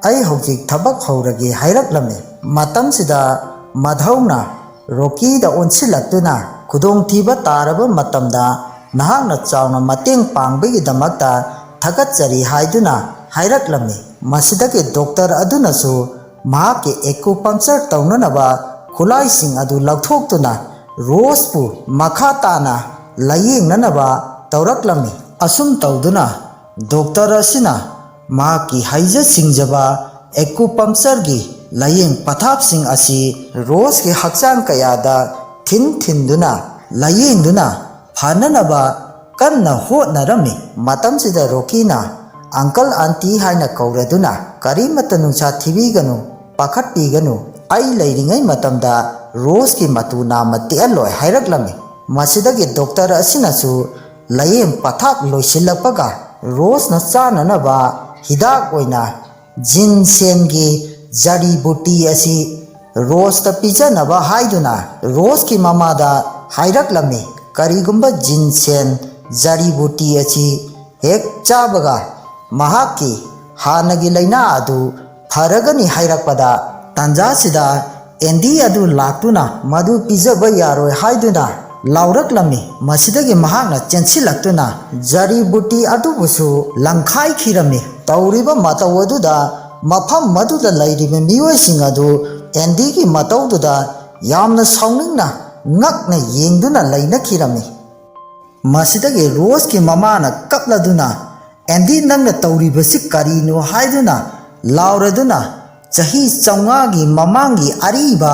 ꯑꯩ ꯍꯧꯖꯤꯛ ꯊꯕꯛ ꯍꯧꯔꯒꯦ" ꯍꯥꯏꯔꯛꯂꯝꯃꯤ꯫ ꯃꯇꯝꯁꯤꯗ ꯃꯙꯧꯅ ꯔꯣꯀꯤꯗ ꯑꯣꯟꯁꯤꯜꯂꯛꯇꯨꯅ, "ꯈꯨꯗꯣꯡꯊꯤꯕ ꯇꯥꯔꯕ ꯃꯇꯝꯗ ꯅꯍꯥꯛꯅ ꯆꯥꯎꯅ ꯃꯇꯦꯡ ꯄꯥꯡꯕꯒꯤꯗꯃꯛꯇ ꯊꯥꯒꯠꯆꯔꯤ" ꯍꯥꯏꯗꯨꯅ ꯍꯥꯏꯔꯛꯂꯝꯃꯤ꯫ ꯃꯁꯤꯗꯒꯤ ꯗꯣꯛꯇꯔ ꯑꯗꯨꯅꯁꯨ ꯃꯍꯥꯛꯀꯤ ꯑꯦꯀꯨꯄꯪꯆꯔ ꯇꯧꯅꯅꯕ ꯈꯨꯠꯂꯥꯏꯁꯤꯡ ꯑꯗꯨ ꯂꯧꯊꯣꯛꯇꯨꯅ ꯔꯣꯁꯄꯨ ꯃꯈꯥ ꯇꯥꯅ ꯂꯥꯌꯦꯡꯅꯅꯕ ꯇꯧꯔꯛꯂꯝꯃꯤ꯫ ꯑꯁꯨꯝ ꯇꯧꯗꯨꯅ ꯗꯣꯛꯇꯔ ꯑꯁꯤꯅ ꯃꯍꯥꯛꯀꯤ ꯍꯩꯖ ꯁꯤꯡꯖꯕ ꯑꯦꯀꯨꯄꯪꯆꯔꯒꯤ ꯂꯥꯌꯦꯡ ꯄꯊꯥꯞꯁꯤꯡ ꯑꯁꯤ ꯔꯣꯁꯀꯤ ꯍꯛꯆꯥꯡ ꯀꯌꯥꯗ ꯊꯤꯟ ꯊꯤꯟꯗꯨꯅ ꯂꯥꯌꯦꯡꯗꯨꯅ ꯐꯅꯅꯕ ꯀꯟꯅ ꯍꯣꯠꯅꯔꯝꯃꯤ꯫ ꯃꯇꯝꯁꯤꯗ ꯔꯣꯀꯤꯅ "ꯑꯪꯀꯜ, ꯑꯟꯇꯤ" ꯍꯥꯏꯅ ꯀꯧꯔꯗꯨꯅ, "ꯀꯔꯤꯃꯠꯇ ꯅꯨꯡꯁꯥ ꯊꯤꯕꯤꯒꯅꯨ, ꯄꯥꯈꯠꯄꯤꯒꯅꯨ, ꯑꯩ ꯂꯩꯔꯤꯉꯩ ꯃꯇꯝꯗ ꯔꯣꯁꯀꯤ ꯃꯇꯨ ꯅꯥꯝꯃ ꯇꯦꯛꯍꯜꯂꯣꯏ" ꯍꯥꯏꯔꯛꯂꯝꯃꯤ꯫ ꯃꯁꯤꯗꯒꯤ ꯗꯣꯛꯇꯔ ꯑꯁꯤꯅꯁꯨ ꯂꯥꯌꯦꯡ ꯄꯊꯥꯞ ꯂꯣꯏꯁꯤꯜꯂꯛꯄꯒ ꯔꯣꯁꯅ ꯆꯥꯅꯅꯕ ꯍꯤꯗꯥꯛ ꯑꯣꯏꯅ ꯖꯤꯟꯁꯦꯟꯒꯤ ꯖꯔꯤ ꯕꯨꯇꯤ ꯑꯁꯤ ꯔꯣꯁꯇ ꯄꯤꯖꯅꯕ ꯍꯥꯏꯗꯨꯅ ꯔꯣꯁꯀꯤ ꯃꯃꯥꯗ ꯍꯥꯏꯔꯛꯂꯝꯃꯤ꯫ ꯀꯔꯤꯒꯨꯝꯕ ꯖꯤꯟꯁꯦꯟ ꯖꯔꯤ ꯕꯨꯇꯤ ꯑꯁꯤ ꯍꯦꯛ ꯆꯥꯕꯒ ꯃꯍꯥꯛꯀꯤ ꯍꯥꯟꯅꯒꯤ ꯂꯥꯏꯅꯥ ꯑꯗꯨ ꯐꯔꯒꯅꯤ ꯍꯥꯏꯔꯛꯄꯗ, ꯇꯥꯟꯖꯥꯁꯤꯗ ꯑꯦꯟꯗꯤ ꯑꯗꯨ ꯂꯥꯛꯇꯨꯅ ꯃꯗꯨ ꯄꯤꯖꯕ ꯌꯥꯔꯣꯏ ꯍꯥꯏꯗꯨꯅ ꯂꯥꯎꯔꯛꯂꯝꯃꯤ꯫ ꯃꯁꯤꯗꯒꯤ ꯃꯍꯥꯛꯅ ꯆꯦꯟꯁꯤꯜꯂꯛꯇꯨꯅ ꯖꯔꯤ ꯕꯨꯇꯤ ꯑꯗꯨꯕꯨꯁꯨ ꯂꯪꯈꯥꯏꯈꯤꯔꯝꯃꯤ꯫ ꯇꯧꯔꯤꯕ ꯃꯇꯧ ꯑꯗꯨꯗ ꯃꯐꯝ ꯑꯗꯨꯗ ꯂꯩꯔꯤꯕ ꯃꯤꯑꯣꯏꯁꯤꯡ ꯑꯗꯨ ꯑꯦꯟꯗꯤꯒꯤ ꯃꯇꯧꯗꯨꯗ ꯌꯥꯝꯅ ꯁꯥꯎꯅꯤꯡꯅ ꯉꯛꯅ ꯌꯦꯡꯗꯨꯅ ꯂꯩꯅꯈꯤꯔꯝꯃꯤ꯫ ꯃꯁꯤꯗꯒꯤ ꯔꯣꯁꯀꯤ ꯃꯃꯥꯅ ꯀꯞꯂꯗꯨꯅ, "ꯑꯦꯟꯗꯤ, ꯅꯪꯅ ꯇꯧꯔꯤꯕꯁꯤ ꯀꯔꯤꯅꯣ?" ꯍꯥꯏꯗꯨꯅ ꯂꯥꯎꯔꯗꯨꯅ, ꯆꯍꯤ ꯆꯥꯝꯃꯉꯥꯒꯤ ꯃꯃꯥꯡꯒꯤ ꯑꯔꯤꯕ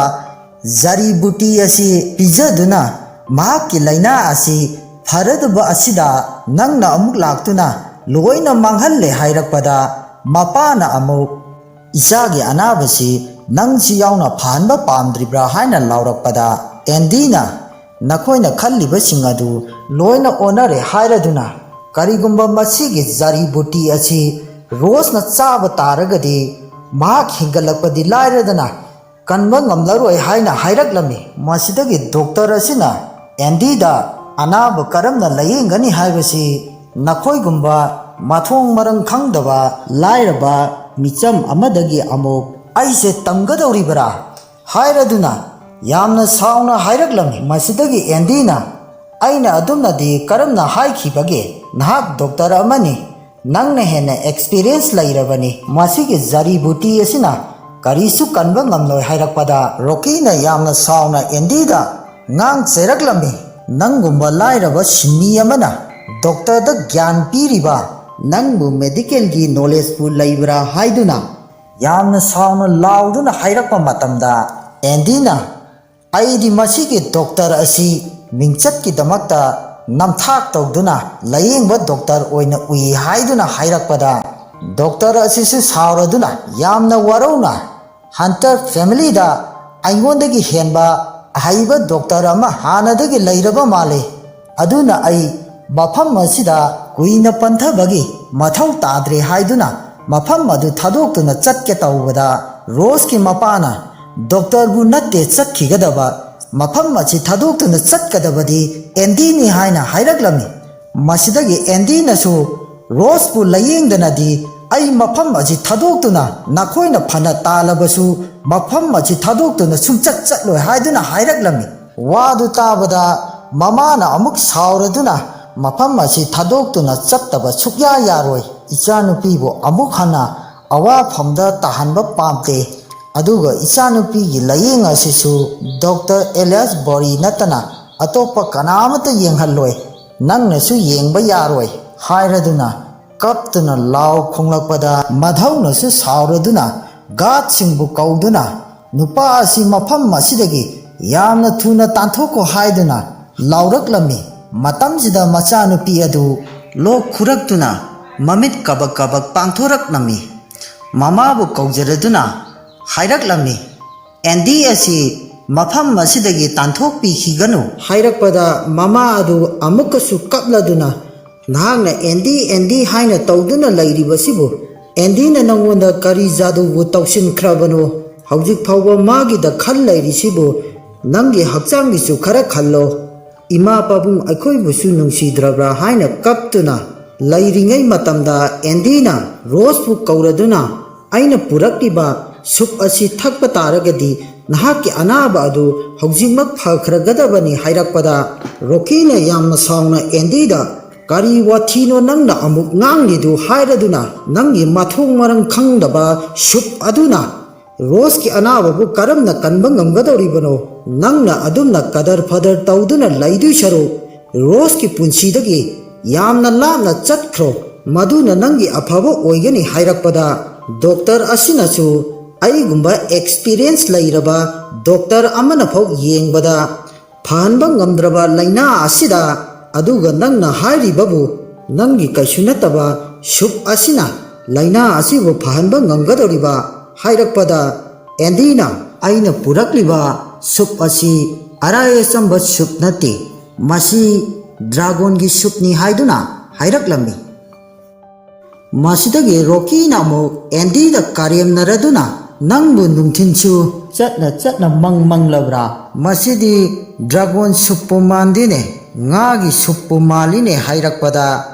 ꯖꯔꯤ ꯕꯨꯇꯤ ꯑꯁꯤ ꯄꯤꯖꯗꯨꯅ ꯃꯍꯥꯛꯀꯤ ꯂꯥꯏꯅꯥ ꯑꯁꯤ ꯐꯔꯗꯕ ꯑꯁꯤꯗ ꯅꯪꯅ ꯑꯃꯨꯛ ꯂꯥꯛꯇꯨꯅ ꯂꯣꯏꯅ ꯃꯥꯡꯍꯜꯂꯦ ꯍꯥꯏꯔꯛꯄꯗ, ꯃꯄꯥꯅ ꯑꯃꯨꯛ "ꯏꯆꯥꯒꯤ ꯑꯅꯥꯕꯁꯤ ꯅꯪꯁꯨ ꯌꯥꯎꯅ ꯐꯍꯟꯕ ꯄꯥꯝꯗ꯭ꯔꯤꯕ꯭ꯔꯥ?" ꯍꯥꯏꯅ ꯂꯥꯎꯔꯛꯄꯗ, ꯑꯦꯟꯗꯤꯅ, "ꯅꯈꯣꯏꯅ ꯈꯜꯂꯤꯕꯁꯤꯡ ꯑꯗꯨ ꯂꯣꯏꯅ ꯑꯣꯟꯅꯔꯦ" ꯍꯥꯏꯔꯗꯨꯅ, ꯀꯔꯤꯒꯨꯝꯕ ꯃꯁꯤꯒꯤ ꯖꯔꯤ ꯕꯨꯇꯤ ꯑꯁꯤ ꯔꯣꯁꯅ ꯆꯥꯕ ꯇꯥꯔꯒꯗꯤ, ꯃꯍꯥꯛ ꯍꯤꯡꯒꯠꯂꯛꯄꯗꯤ ꯂꯥꯏꯔꯗꯅ ꯀꯟꯕ ꯉꯝꯂꯔꯣꯏ ꯍꯥꯏꯅ ꯍꯥꯏꯔꯛꯂꯝꯃꯤ꯫ ꯃꯁꯤꯗꯒꯤ ꯗꯣꯛꯇꯔ ꯑꯁꯤꯅ ꯑꯦꯟꯗꯤꯗ, "ꯑꯅꯥꯕ ꯀꯔꯝꯅ ꯂꯥꯌꯦꯡꯒꯅꯤ ꯍꯥꯏꯕꯁꯤ ꯅꯈꯣꯏꯒꯨꯝꯕ ꯃꯊꯣꯡ ꯃꯔꯝ ꯈꯪꯗꯕ ꯂꯥꯏꯔꯕ ꯃꯤꯆꯝ ꯑꯃꯗꯒꯤ ꯑꯃꯨꯛ ꯑꯩꯁꯦ ꯇꯝꯒꯗꯧꯔꯤꯕꯔꯥ ꯍꯥꯏꯔꯗꯨꯅ ꯌꯥꯝꯅ ꯁꯥꯎꯅ ꯍꯥꯏꯔꯛꯂꯝꯃꯤ꯫ ꯃꯁꯤꯗꯒꯤ ꯑꯦꯟꯗꯤꯅ, "ꯑꯩꯅ ꯑꯗꯨꯝꯅꯗꯤ ꯀꯔꯝꯅ ꯍꯥꯏꯈꯤꯕꯒꯦ? ꯅꯍꯥꯛ ꯗꯣꯛꯇꯔ ꯑꯃꯅꯤ, ꯅꯪꯅ ꯍꯦꯟꯅ ꯑꯦꯛꯁꯄꯤꯔꯤꯌꯦꯟꯁ ꯂꯩꯔꯕꯅꯤ꯫ ꯃꯁꯤꯒꯤ ꯖꯔꯤ ꯕꯨꯇꯤ ꯑꯁꯤꯅ ꯀꯔꯤꯁꯨ ꯀꯟꯕ ꯉꯝꯂꯣꯏ" ꯍꯥꯏꯔꯛꯄꯗ ꯔꯣꯀꯤꯅ ꯌꯥꯝꯅ ꯁꯥꯎꯅ ꯑꯦꯟꯗꯤꯗ ꯉꯥꯡ ꯆꯩꯔꯛꯂꯝꯃꯤ꯫ "ꯅꯪꯒꯨꯝꯕ ꯂꯥꯏꯔꯕ ꯁꯤꯟꯃꯤ ꯑꯃꯅ ꯗꯣꯛꯇꯔꯗ ꯒ꯭ꯌꯥꯟ ꯄꯤꯔꯤꯕ ꯅꯪꯕꯨ ꯃꯦꯗꯤꯀꯦꯜꯒꯤ ꯅꯣꯂꯦꯖꯄꯨ ꯂꯩꯕ꯭ꯔꯥ?" ꯍꯥꯏꯗꯨꯅ ꯌꯥꯝꯅ ꯁꯥꯎꯅ ꯂꯥꯎꯗꯨꯅ ꯍꯥꯏꯔꯛꯄ ꯃꯇꯝꯗ ꯑꯦꯟꯗꯤꯅ, "ꯑꯩꯗꯤ ꯃꯁꯤꯒꯤ ꯗꯣꯛꯇꯔ ꯑꯁꯤ ꯃꯤꯡꯆꯠꯀꯤꯗꯃꯛꯇ ꯅꯝꯊꯥꯛ ꯇꯧꯗꯨꯅ ꯂꯥꯌꯦꯡꯕ ꯗꯣꯛꯇꯔ ꯑꯣꯏꯅ ꯎꯏ" ꯍꯥꯏꯗꯨꯅ ꯍꯥꯏꯔꯛꯄꯗ ꯗꯣꯛꯇꯔ ꯑꯁꯤꯁꯨ ꯁꯥꯎꯔꯗꯨꯅ ꯌꯥꯝꯅ ꯋꯥꯔꯧꯅ, "ꯍꯟꯇꯔ ꯐꯦꯃꯤꯂꯤꯗ ꯑꯩꯉꯣꯟꯗꯒꯤ ꯍꯦꯟꯕ ꯑꯍꯩꯕ ꯗꯣꯛꯇꯔ ꯑꯃ ꯍꯥꯟꯅꯗꯒꯤ ꯂꯩꯔꯕ ꯃꯥꯜꯂꯤ꯫ ꯑꯗꯨꯅ ꯑꯩ ꯃꯐꯝ ꯑꯁꯤꯗ ꯀꯨꯏꯅ ꯄꯟꯊꯕꯒꯤ ꯃꯊꯧ ꯇꯥꯗ꯭ꯔꯦ" ꯍꯥꯏꯗꯨꯅ ꯃꯐꯝ ꯑꯗꯨ ꯊꯥꯗꯣꯛꯇꯨꯅ ꯆꯠꯀꯦ ꯇꯧꯕꯗ ꯔꯣꯁꯀꯤ ꯃꯄꯥꯅ, "ꯗꯣꯛꯇꯔꯕꯨ ꯅꯠꯇꯦ ꯆꯠꯈꯤꯒꯗꯕ, ꯃꯐꯝ ꯑꯁꯤ ꯊꯥꯗꯣꯛꯇꯨꯅ ꯆꯠꯀꯗꯕꯗꯤ ꯑꯦꯟꯗꯤꯅꯤ" ꯍꯥꯏꯅ ꯍꯥꯏꯔꯛꯂꯝꯃꯤ꯫ ꯃꯁꯤꯗꯒꯤ ꯑꯦꯟꯗꯤꯅꯁꯨ ꯔꯣꯁꯄꯨ ꯂꯥꯌꯦꯡꯗꯅꯗꯤ ꯑꯩ ꯃꯐꯝ ꯑꯁꯤ ꯊꯥꯗꯣꯛꯇꯨꯅ ꯅꯈꯣꯏꯅ ꯐꯅ ꯇꯥꯜꯂꯕꯁꯨ ꯃꯐꯝ ꯑꯁꯤ ꯊꯥꯗꯣꯛꯇꯨꯅ ꯁꯨꯡꯆꯠ ꯆꯠꯂꯣꯏ ꯍꯥꯏꯗꯨꯅ ꯍꯥꯏꯔꯛꯂꯝꯃꯤ꯫ ꯋꯥꯗꯨ ꯇꯥꯕꯗ ꯃꯃꯥꯅ ꯑꯃꯨꯛ ꯁꯥꯎꯔꯗꯨꯅ ꯃꯐꯝ ꯑꯁꯤ ꯊꯥꯗꯣꯛꯇꯨꯅ ꯆꯠꯇꯕ ꯁꯨꯛꯌꯥ ꯌꯥꯔꯣꯏ꯫ ꯏꯆꯥꯅꯨꯄꯤꯕꯨ ꯑꯃꯨꯛ ꯍꯟꯅ ꯑꯋꯥꯐꯝꯗ ꯇꯥꯍꯟꯕ ꯄꯥꯝꯗꯦ꯫ ꯑꯗꯨꯒ ꯏꯆꯥꯅꯨꯄꯤꯒꯤ ꯂꯥꯌꯦꯡ ꯑꯁꯤꯁꯨ ꯗꯣꯛꯇꯔ ꯑꯦꯂꯤꯌꯥꯁ ꯕꯣꯔꯤ ꯅꯠꯇꯅ ꯑꯇꯣꯞꯄ ꯀꯅꯥꯃꯠꯇ ꯌꯦꯡꯍꯜꯂꯣꯏ꯫ ꯅꯪꯅꯁꯨ ꯌꯦꯡꯕ ꯌꯥꯔꯣꯏ ꯍꯥꯏꯔꯗꯨꯅ ꯀꯞꯇꯨꯅ ꯂꯥꯎ ꯈꯣꯡꯂꯛꯄꯗ ꯃꯙꯧꯅꯁꯨ ꯁꯥꯎꯔꯗꯨꯅ ꯒꯥꯔꯗꯁꯤꯡꯕꯨ ꯀꯧꯗꯨꯅ ꯅꯨꯄꯥ ꯑꯁꯤ ꯃꯐꯝ ꯑꯁꯤꯗꯒꯤ ꯌꯥꯝꯅ ꯊꯨꯅ ꯇꯥꯟꯊꯣꯛꯈꯣ ꯍꯥꯏꯗꯨꯅ ꯂꯥꯎꯔꯛꯂꯝꯃꯤ꯫ ꯃꯇꯝꯁꯤꯗ ꯃꯆꯥꯅꯨꯄꯤ ꯑꯗꯨ ꯂꯣꯛ ꯈꯨꯔꯛꯇꯨꯅ ꯃꯃꯤꯠ ꯀꯕꯛ ꯀꯕꯛ ꯄꯥꯡꯊꯣꯔꯛꯂꯝꯃꯤ꯫ ꯃꯃꯥꯕꯨ ꯀꯧꯖꯔꯗꯨꯅ ꯍꯥꯏꯔꯛꯂꯝꯃꯤ, "ꯑꯦꯟꯗꯤ ꯑꯁꯤ ꯃꯐꯝ ꯑꯁꯤꯗꯒꯤ ꯇꯥꯟꯊꯣꯛꯄꯤꯈꯤꯒꯅꯨ" ꯍꯥꯏꯔꯛꯄꯗ ꯃꯃꯥ ꯑꯗꯨ ꯑꯃꯨꯛꯀꯁꯨ ꯀꯞꯂꯗꯨꯅ, "ꯅꯍꯥꯛꯅ ꯑꯦꯟꯗꯤ, ꯑꯦꯟꯗꯤ ꯍꯥꯏꯅ ꯇꯧꯗꯨꯅ ꯂꯩꯔꯤꯕꯁꯤꯕꯨ ꯑꯦꯟꯗꯤꯅ ꯅꯪꯉꯣꯟꯗ ꯀꯔꯤ ꯖꯥꯗꯨꯕꯨ ꯇꯧꯁꯤꯟꯈ꯭ꯔꯕꯅꯣ? ꯍꯧꯖꯤꯛ ꯐꯥꯎꯕ ꯃꯥꯒꯤꯗ ꯈꯜ ꯂꯩꯔꯤꯁꯤꯕꯨ ꯅꯪꯒꯤ ꯍꯛꯆꯥꯡꯒꯤꯁꯨ ꯈꯔ ꯈꯜꯂꯣ꯫ ꯏꯃꯥ ꯄꯥꯕꯨꯡ ꯑꯩꯈꯣꯏꯕꯨꯁꯨ ꯅꯨꯡꯁꯤꯗ꯭ꯔꯕ꯭ꯔꯥ?" ꯍꯥꯏꯅ ꯀꯞꯇꯨꯅ ꯂꯩꯔꯤꯉꯩ ꯃꯇꯝꯗ ꯑꯦꯟꯗꯤꯅ ꯔꯣꯁꯄꯨ ꯀꯧꯔꯗꯨꯅ, "ꯑꯩꯅ ꯄꯨꯔꯛꯂꯤꯕ ꯁꯨꯞ ꯑꯁꯤ ꯊꯛꯄ ꯇꯥꯔꯒꯗꯤ ꯅꯍꯥꯛꯀꯤ ꯑꯅꯥꯕ ꯑꯗꯨ ꯍꯧꯖꯤꯛꯃꯛ ꯐꯈ꯭ꯔꯒꯗꯕꯅꯤ" ꯍꯥꯏꯔꯛꯄꯗ, ꯔꯣꯀꯤꯅ ꯌꯥꯝꯅ ꯁꯥꯎꯅ ꯑꯦꯟꯗꯤꯗ, "ꯀꯔꯤ ꯋꯥꯊꯤꯅꯣ ꯅꯪꯅ ꯑꯃꯨꯛ ꯉꯥꯡꯂꯤꯗꯨ?" ꯍꯥꯏꯔꯗꯨꯅ, "ꯅꯪꯒꯤ ꯃꯊꯣꯡ ꯃꯔꯝ ꯈꯪꯗꯕ ꯁꯨꯞ ꯑꯗꯨꯅ ꯔꯣꯁꯀꯤ ꯑꯅꯥꯕꯕꯨ ꯀꯔꯝꯅ ꯀꯟꯕ ꯉꯝꯒꯗꯧꯔꯤꯕꯅꯣ? ꯅꯪꯅ ꯑꯗꯨꯝꯅ ꯀꯗꯔ ꯐꯗꯔ ꯇꯧꯗꯨꯅ ꯂꯩꯗꯣꯏ ꯁꯔꯨꯛ, ꯔꯣꯁꯀꯤ ꯄꯨꯟꯁꯤꯗꯒꯤ ꯌꯥꯝꯅ ꯂꯥꯞꯅ ꯆꯠꯈ꯭ꯔꯣ, ꯃꯗꯨꯅ ꯅꯪꯒꯤ ꯑꯐꯕ ꯑꯣꯏꯒꯅꯤ" ꯍꯥꯏꯔꯛꯄꯗ, ꯗꯣꯛꯇꯔ ꯑꯁꯤꯅꯁꯨ, "ꯑꯩꯒꯨꯝꯕ ꯑꯦꯛꯁꯄꯤꯔꯤꯌꯦꯟꯁ ꯂꯩꯔꯕ ꯗꯣꯛꯇꯔ ꯑꯃꯅ ꯐꯥꯎ ꯌꯦꯡꯕꯗ ꯐꯍꯟꯕ ꯉꯝꯗ꯭ꯔꯕ ꯂꯥꯏꯅꯥ ꯑꯁꯤꯗ, ꯑꯗꯨꯒ ꯅꯪꯅ ꯍꯥꯏꯔꯤꯕꯕꯨ ꯅꯪꯒꯤ ꯀꯩꯁꯨ ꯅꯠꯇꯕ ꯁꯨꯞ ꯑꯁꯤꯅ ꯂꯥꯏꯅꯥ ꯑꯁꯤꯕꯨ ꯐꯍꯟꯕ ꯉꯝꯒꯗꯧꯔꯤꯕ" ꯍꯥꯏꯔꯛꯄꯗ, ꯑꯦꯟꯗꯤꯅ, "ꯑꯩꯅ ꯄꯨꯔꯛꯂꯤꯕ ꯁꯨꯞ ꯑꯁꯤ ꯑꯔꯥꯏ ꯑꯆꯝꯕ ꯁꯨꯞ ꯅꯠꯇꯦ, ꯃꯁꯤ ꯗ꯭ꯔꯥꯒꯣꯟꯒꯤ ꯁꯨꯞꯅꯤ" ꯍꯥꯏꯗꯨꯅ ꯍꯥꯏꯔꯛꯂꯝꯃꯤ꯫ ꯃꯁꯤꯗꯒꯤ ꯔꯣꯀꯤꯅ ꯑꯃꯨꯛ ꯑꯦꯟꯗꯤꯗ ꯀꯔꯦꯝꯅꯔꯗꯨꯅ, "ꯅꯪꯕꯨ ꯅꯨꯡꯊꯤꯟꯁꯨ ꯆꯠꯅ ꯆꯠꯅ ꯃꯪ ꯃꯪꯂꯕ꯭ꯔꯥ? ꯃꯁꯤꯗꯤ ꯗ꯭ꯔꯥꯒꯣꯟ ꯁꯨꯞꯄꯨ ꯃꯥꯟꯗꯦꯅꯦ, ꯉꯥꯒꯤ ꯁꯨꯞꯄꯨ ꯃꯥꯜꯂꯤꯅꯦ" ꯍꯥꯏꯔꯛꯄꯗ,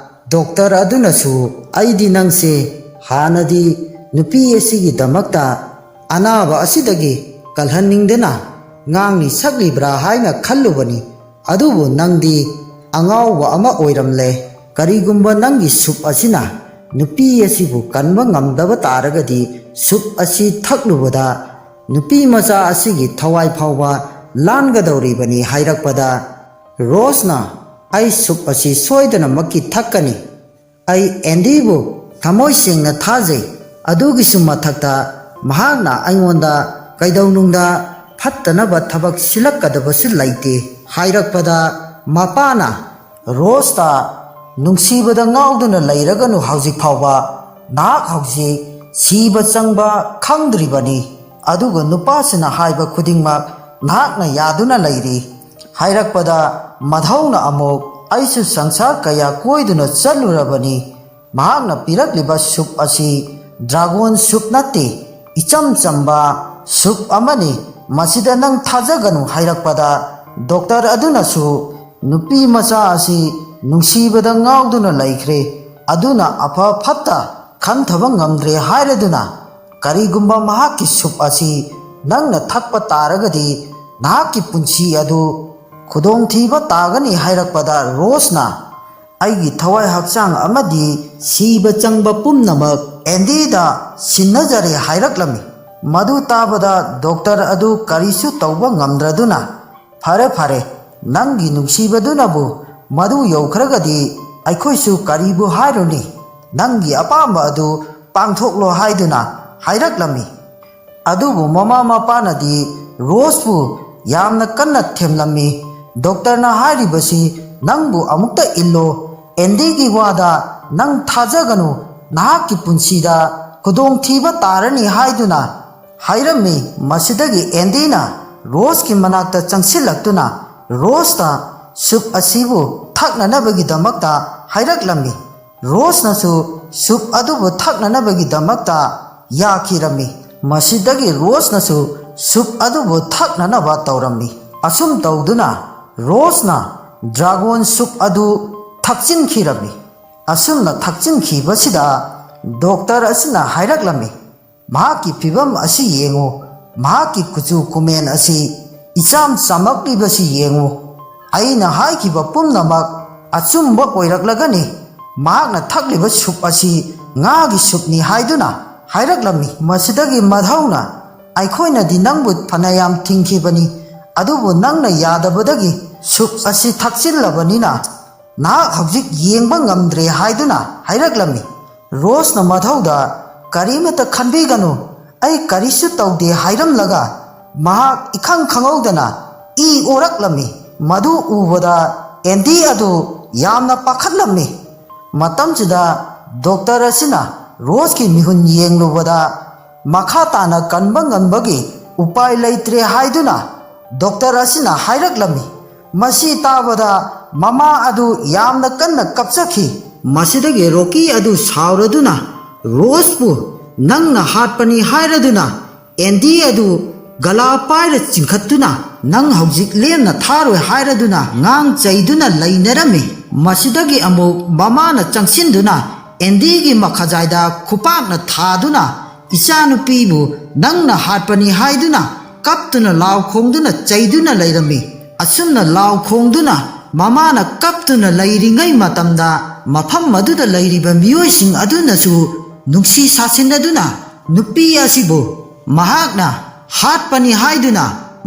ꯗꯣꯛꯇꯔ ꯑꯗꯨꯅꯁꯨ, "ꯑꯩꯗꯤ ꯅꯪꯁꯦ ꯍꯥꯟꯅꯗꯤ ꯅꯨꯄꯤ ꯑꯁꯤꯒꯤꯗꯃꯛꯇ ꯑꯅꯥꯕ ꯑꯁꯤꯗꯒꯤ ꯀꯜꯍꯟꯅꯤꯡꯗꯅ ꯉꯥꯡꯂꯤ ꯁꯛꯂꯤꯕ꯭ꯔꯥ ꯍꯥꯏꯅ ꯈꯜꯂꯨꯕꯅꯤ, ꯑꯗꯨꯕꯨ ꯅꯪꯗꯤ ꯑꯉꯥꯎꯕ ꯑꯃ ꯑꯣꯏꯔꯝꯂꯦ꯫ ꯀꯔꯤꯒꯨꯝꯕ ꯅꯪꯒꯤ ꯁꯨꯞ ꯑꯁꯤꯅ ꯅꯨꯄꯤ ꯑꯁꯤꯕꯨ ꯀꯟꯕ ꯉꯝꯗꯕ ꯇꯥꯔꯒꯗꯤ, ꯁꯨꯞ ꯑꯁꯤ ꯊꯛꯂꯨꯕꯗ ꯅꯨꯄꯤ ꯃꯆꯥ ꯑꯁꯤꯒꯤ ꯊꯋꯥꯏ ꯐꯥꯎꯕ ꯂꯥꯟꯒꯗꯧꯔꯤꯕꯅꯤ" ꯍꯥꯏꯔꯛꯄꯗ, ꯔꯣꯁꯅ, "ꯑꯩ ꯁꯨꯞ ꯑꯁꯤ ꯁꯣꯏꯗꯅꯃꯛꯀꯤ ꯊꯛꯀꯅꯤ꯫ ꯑꯩ ꯑꯦꯟꯗꯤꯕꯨ ꯊꯃꯣꯏ ꯁꯦꯡꯅ ꯊꯥꯖꯩ꯫ ꯑꯗꯨꯒꯤꯁꯨ ꯃꯊꯛꯇ ꯃꯍꯥꯛꯅ ꯑꯩꯉꯣꯟꯗ ꯀꯩꯗꯧꯅꯨꯡꯗ ꯐꯠꯇꯅꯕ ꯊꯕꯛ ꯁꯤꯜꯂꯛꯀꯗꯕꯁꯨ ꯂꯩꯇꯦ" ꯍꯥꯏꯔꯛꯄꯗ, ꯃꯄꯥꯅ ꯔꯣꯁꯇ, "ꯅꯨꯡꯁꯤꯕꯗ ꯉꯥꯎꯗꯨꯅ ꯂꯩꯔꯒꯅꯨ ꯍꯧꯖꯤꯛ ꯐꯥꯎꯕ꯫ ꯅꯍꯥꯛ ꯍꯧꯖꯤꯛ ꯁꯤꯕ ꯆꯪꯕ ꯈꯪꯗ꯭ꯔꯤꯕꯅꯤ꯫ ꯑꯗꯨꯒ ꯅꯨꯄꯥꯁꯤꯅ ꯍꯥꯏꯕ ꯈꯨꯗꯤꯡꯃꯛ ꯅꯍꯥꯛꯅ ꯌꯥꯗꯨꯅ ꯂꯩꯔꯤ" ꯍꯥꯏꯔꯛꯄꯗ, ꯃꯙꯧꯅ ꯑꯃꯨꯛ, "ꯑꯩꯁꯨ ꯁꯪꯁꯥꯔ ꯀꯌꯥ ꯀꯣꯏꯗꯨꯅ ꯆꯠꯂꯨꯔꯕꯅꯤ꯫ ꯃꯍꯥꯛꯅ ꯄꯤꯔꯛꯂꯤꯕ ꯁꯨꯞ ꯑꯁꯤ ꯗ꯭ꯔꯥꯒꯣꯟ ꯁꯨꯞ ꯅꯠꯇꯦ, ꯏꯆꯝ ꯆꯝꯕ ꯁꯨꯞ ꯑꯃꯅꯤ꯫ ꯃꯁꯤꯗ ꯅꯪ ꯊꯥꯖꯒꯅꯨ" ꯍꯥꯏꯔꯛꯄꯗ, ꯗꯣꯛꯇꯔ ꯑꯗꯨꯅꯁꯨ, "ꯅꯨꯄꯤ ꯃꯆꯥ ꯑꯁꯤ ꯅꯨꯡꯁꯤꯕꯗ ꯉꯥꯎꯗꯨꯅ ꯂꯩꯈ꯭ꯔꯦ꯫ ꯑꯗꯨꯅ ꯑꯐ ꯐꯠꯇ ꯈꯟꯊꯕ ꯉꯝꯗ꯭ꯔꯦ ꯍꯥꯏꯔꯗꯨꯅ, "ꯀꯔꯤꯒꯨꯝꯕ ꯃꯍꯥꯛꯀꯤ ꯁꯨꯞ ꯑꯁꯤ ꯅꯪꯅ ꯊꯛꯄ ꯇꯥꯔꯒꯗꯤ ꯅꯍꯥꯛꯀꯤ ꯄꯨꯟꯁꯤ ꯑꯗꯨ ꯈꯨꯗꯣꯡꯊꯤꯕ ꯇꯥꯒꯅꯤ" ꯍꯥꯏꯔꯛꯄꯗ, ꯔꯣꯁꯅ, "ꯑꯩꯒꯤ ꯊꯋꯥꯏ ꯍꯛꯆꯥꯡ ꯑꯃꯗꯤ ꯁꯤꯕ ꯆꯪꯕ ꯄꯨꯝꯅꯃꯛ ꯑꯦꯟꯗꯤꯗ ꯁꯤꯟꯅꯖꯔꯦ" ꯍꯥꯏꯔꯛꯂꯝꯃꯤ꯫ ꯃꯗꯨ ꯇꯥꯕꯗ ꯗꯣꯛꯇꯔ ꯑꯗꯨ ꯀꯔꯤꯁꯨ ꯇꯧꯕ ꯉꯝꯗ꯭ꯔꯗꯨꯅ, "ꯐꯔꯦ, ꯐꯔꯦ, ꯅꯪꯒꯤ ꯅꯨꯡꯁꯤꯕꯗꯨꯅꯕꯨ ꯃꯗꯨ ꯌꯧꯈ꯭ꯔꯒꯗꯤ ꯑꯩꯈꯣꯏꯁꯨ ꯀꯔꯤꯕꯨ ꯍꯥꯏꯔꯨꯅꯤ? ꯅꯪꯒꯤ ꯑꯄꯥꯝꯕ ꯑꯗꯨ ꯄꯥꯡꯊꯣꯛꯂꯣ" ꯍꯥꯏꯗꯨꯅ ꯍꯥꯏꯔꯛꯂꯝꯃꯤ꯫ ꯑꯗꯨꯕꯨ ꯃꯃꯥ ꯃꯄꯥꯅꯗꯤ ꯔꯣꯁꯄꯨ ꯌꯥꯝꯅ ꯀꯟꯅ ꯊꯦꯝꯂꯝꯃꯤ꯫ "ꯗꯣꯛꯇꯔꯅ ꯍꯥꯏꯔꯤꯕꯁꯤ ꯅꯪꯕꯨ ꯑꯃꯨꯛꯇ ꯏꯜꯂꯣ꯫ ꯑꯦꯟꯗꯤꯒꯤ ꯋꯥꯗ ꯅꯪ ꯊꯥꯖꯒꯅꯨ꯫ ꯅꯍꯥꯛꯀꯤ ꯄꯨꯟꯁꯤꯗ ꯈꯨꯗꯣꯡꯊꯤꯕ ꯇꯥꯔꯅꯤ" ꯍꯥꯏꯗꯨꯅ ꯍꯥꯏꯔꯝꯃꯤ꯫ ꯃꯁꯤꯗꯒꯤ ꯑꯦꯟꯗꯤꯅ ꯔꯣꯁꯀꯤ ꯃꯅꯥꯛꯇ ꯆꯪꯁꯤꯜꯂꯛꯇꯨꯅ ꯔꯣꯁꯇ ꯁꯨꯞ ꯑꯁꯤꯕꯨ ꯊꯛꯅꯅꯕꯒꯤꯗꯃꯛꯇ ꯍꯥꯏꯔꯛꯂꯝꯃꯤ꯫ ꯔꯣꯁꯅꯁꯨ ꯁꯨꯞ ꯑꯗꯨꯕꯨ ꯊꯛꯅꯅꯕꯒꯤꯗꯃꯛꯇ ꯌꯥꯈꯤꯔꯝꯃꯤ꯫ ꯃꯁꯤꯗꯒꯤ ꯔꯣꯁꯅꯁꯨ ꯁꯨꯞ ꯑꯗꯨꯕꯨ ꯊꯛꯅꯅꯕ ꯇꯧꯔꯝꯃꯤ꯫ ꯑꯁꯨꯝ ꯇꯧꯗꯨꯅ ꯔꯣꯁꯅ ꯗ꯭ꯔꯥꯒꯣꯟ ꯁꯨꯞ ꯑꯗꯨ ꯊꯛꯆꯤꯟꯈꯤꯔꯝꯃꯤ꯫ ꯑꯁꯨꯝꯅ ꯊꯛꯆꯤꯟꯈꯤꯕꯁꯤꯗ ꯗꯣꯛꯇꯔ ꯑꯁꯤꯅ ꯍꯥꯏꯔꯛꯂꯝꯃꯤ, "ꯃꯍꯥꯛꯀꯤ ꯐꯤꯕꯝ ꯑꯁꯤ ꯌꯦꯡꯉꯨ, ꯃꯍꯥꯛꯀꯤ ꯀꯨꯆꯨ ꯀꯨꯃꯦꯟ ꯑꯁꯤ ꯏꯆꯥꯝ ꯆꯥꯝꯃꯛꯂꯤꯕꯁꯤ ꯌꯦꯡꯉꯨ꯫ ꯑꯩꯅ ꯍꯥꯏꯈꯤꯕ ꯄꯨꯝꯅꯃꯛ ꯑꯆꯨꯝꯕ ꯑꯣꯏꯔꯛꯂꯒꯅꯤ꯫ ꯃꯍꯥꯛꯅ ꯊꯛꯂꯤꯕ ꯁꯨꯞ ꯑꯁꯤ ꯉꯥꯒꯤ ꯁꯨꯞꯅꯤ" ꯍꯥꯏꯗꯨꯅ ꯍꯥꯏꯔꯛꯂꯝꯃꯤ꯫ ꯃꯁꯤꯗꯒꯤ ꯃꯙꯧꯅ, "ꯑꯩꯈꯣꯏꯅꯗꯤ ꯅꯪꯕꯨ ꯐꯅꯌꯥꯝ ꯊꯤꯡꯈꯤꯕꯅꯤ, ꯑꯗꯨꯕꯨ ꯅꯪꯅ ꯌꯥꯗꯕꯗꯒꯤ ꯁꯨꯞ ꯑꯁꯤ ꯊꯛꯆꯤꯜꯂꯕꯅꯤꯅ ꯅꯍꯥꯛ ꯍꯧꯖꯤꯛ ꯌꯦꯡꯕ ꯉꯝꯗ꯭ꯔꯦ" ꯍꯥꯏꯗꯨꯅ ꯍꯥꯏꯔꯛꯂꯝꯃꯤ꯫ ꯔꯣꯁꯅ ꯃꯙꯧꯗ, "ꯀꯔꯤꯃꯠꯇ ꯈꯟꯕꯤꯒꯅꯨ, ꯑꯩ ꯀꯔꯤꯁꯨ ꯇꯧꯗꯦ" ꯍꯥꯏꯔꯝꯂꯒ ꯃꯍꯥꯛ ꯏꯈꯪ ꯈꯪꯍꯧꯗꯅ ꯏ ꯑꯣꯔꯛꯂꯝꯃꯤ꯫ ꯃꯗꯨ ꯎꯕꯗ ꯑꯦꯟꯗꯤ ꯑꯗꯨ ꯌꯥꯝꯅ ꯄꯥꯈꯠꯂꯝꯃꯤ꯫ ꯃꯇꯝꯁꯤꯗ ꯗꯣꯛꯇꯔ ꯑꯁꯤꯅ ꯔꯣꯁꯀꯤ ꯃꯤꯍꯨꯟ ꯌꯦꯡꯂꯨꯕꯗ ꯃꯈꯥ ꯇꯥꯅ ꯀꯟꯕ ꯉꯝꯕꯒꯤ ꯎꯄꯥꯏ ꯂꯩꯇ꯭ꯔꯦ ꯍꯥꯏꯗꯨꯅ ꯗꯣꯛꯇꯔ ꯑꯁꯤꯅ ꯍꯥꯏꯔꯛꯂꯝꯃꯤ꯫ ꯃꯁꯤ ꯇꯥꯕꯗ ꯃꯃꯥ ꯑꯗꯨ ꯌꯥꯝꯅ ꯀꯟꯅ ꯀꯞꯆꯈꯤ꯫ ꯃꯁꯤꯗꯒꯤ ꯔꯣꯀꯤ ꯑꯗꯨ ꯁꯥꯎꯔꯗꯨꯅ ꯔꯣꯁꯄꯨ, "ꯅꯪꯅ ꯍꯥꯠꯄꯅꯤ ꯍꯥꯏꯔꯗꯨꯅ ꯑꯦꯟꯗꯤ ꯑꯗꯨ ꯒꯂꯥ ꯄꯥꯏꯔ ꯆꯤꯡꯈꯠꯇꯨꯅ ꯅꯪ ꯍꯧꯖꯤꯛ ꯂꯦꯝꯅ ꯊꯥꯔꯣꯏ" ꯍꯥꯏꯔꯗꯨꯅ ꯉꯥꯡ ꯆꯩꯗꯨꯅ ꯂꯩꯅꯔꯝꯃꯤ꯫ ꯃꯁꯤꯗꯒꯤ ꯑꯃꯨꯛ ꯃꯃꯥꯅ ꯆꯪꯁꯤꯟꯗꯨꯅ ꯑꯦꯟꯗꯤꯒꯤ ꯃꯈꯖꯥꯏꯗ ꯈꯨꯄꯥꯛꯅ ꯊꯥꯗꯨꯅ, "ꯏꯆꯥꯅꯨꯄꯤꯕꯨ ꯅꯪꯅ ꯍꯥꯠꯄꯅꯤ ꯍꯥꯏꯗꯨꯅ ꯀꯞꯇꯨꯅ ꯂꯥꯎ ꯈꯣꯡꯗꯨꯅ ꯆꯩꯗꯨꯅ ꯂꯩꯔꯝꯃꯤ꯫ ꯑꯁꯨꯝꯅ ꯂꯥꯎ ꯈꯣꯡꯗꯨꯅ ꯃꯃꯥꯅ ꯀꯞꯇꯨꯅ ꯂꯩꯔꯤꯉꯩ ꯃꯇꯝꯗ ꯃꯐꯝ ꯑꯗꯨꯗ ꯂꯩꯔꯤꯕ ꯃꯤꯑꯣꯏꯁꯤꯡ ꯑꯗꯨꯅꯁꯨ ꯅꯨꯡꯁꯤ ꯁꯥꯁꯤꯟꯅꯗꯨꯅ ꯅꯨꯄꯤ ꯑꯁꯤꯕꯨ ꯃꯍꯥꯛꯅ ꯍꯥꯠꯄꯅꯤ ꯍꯥꯏꯗꯨꯅ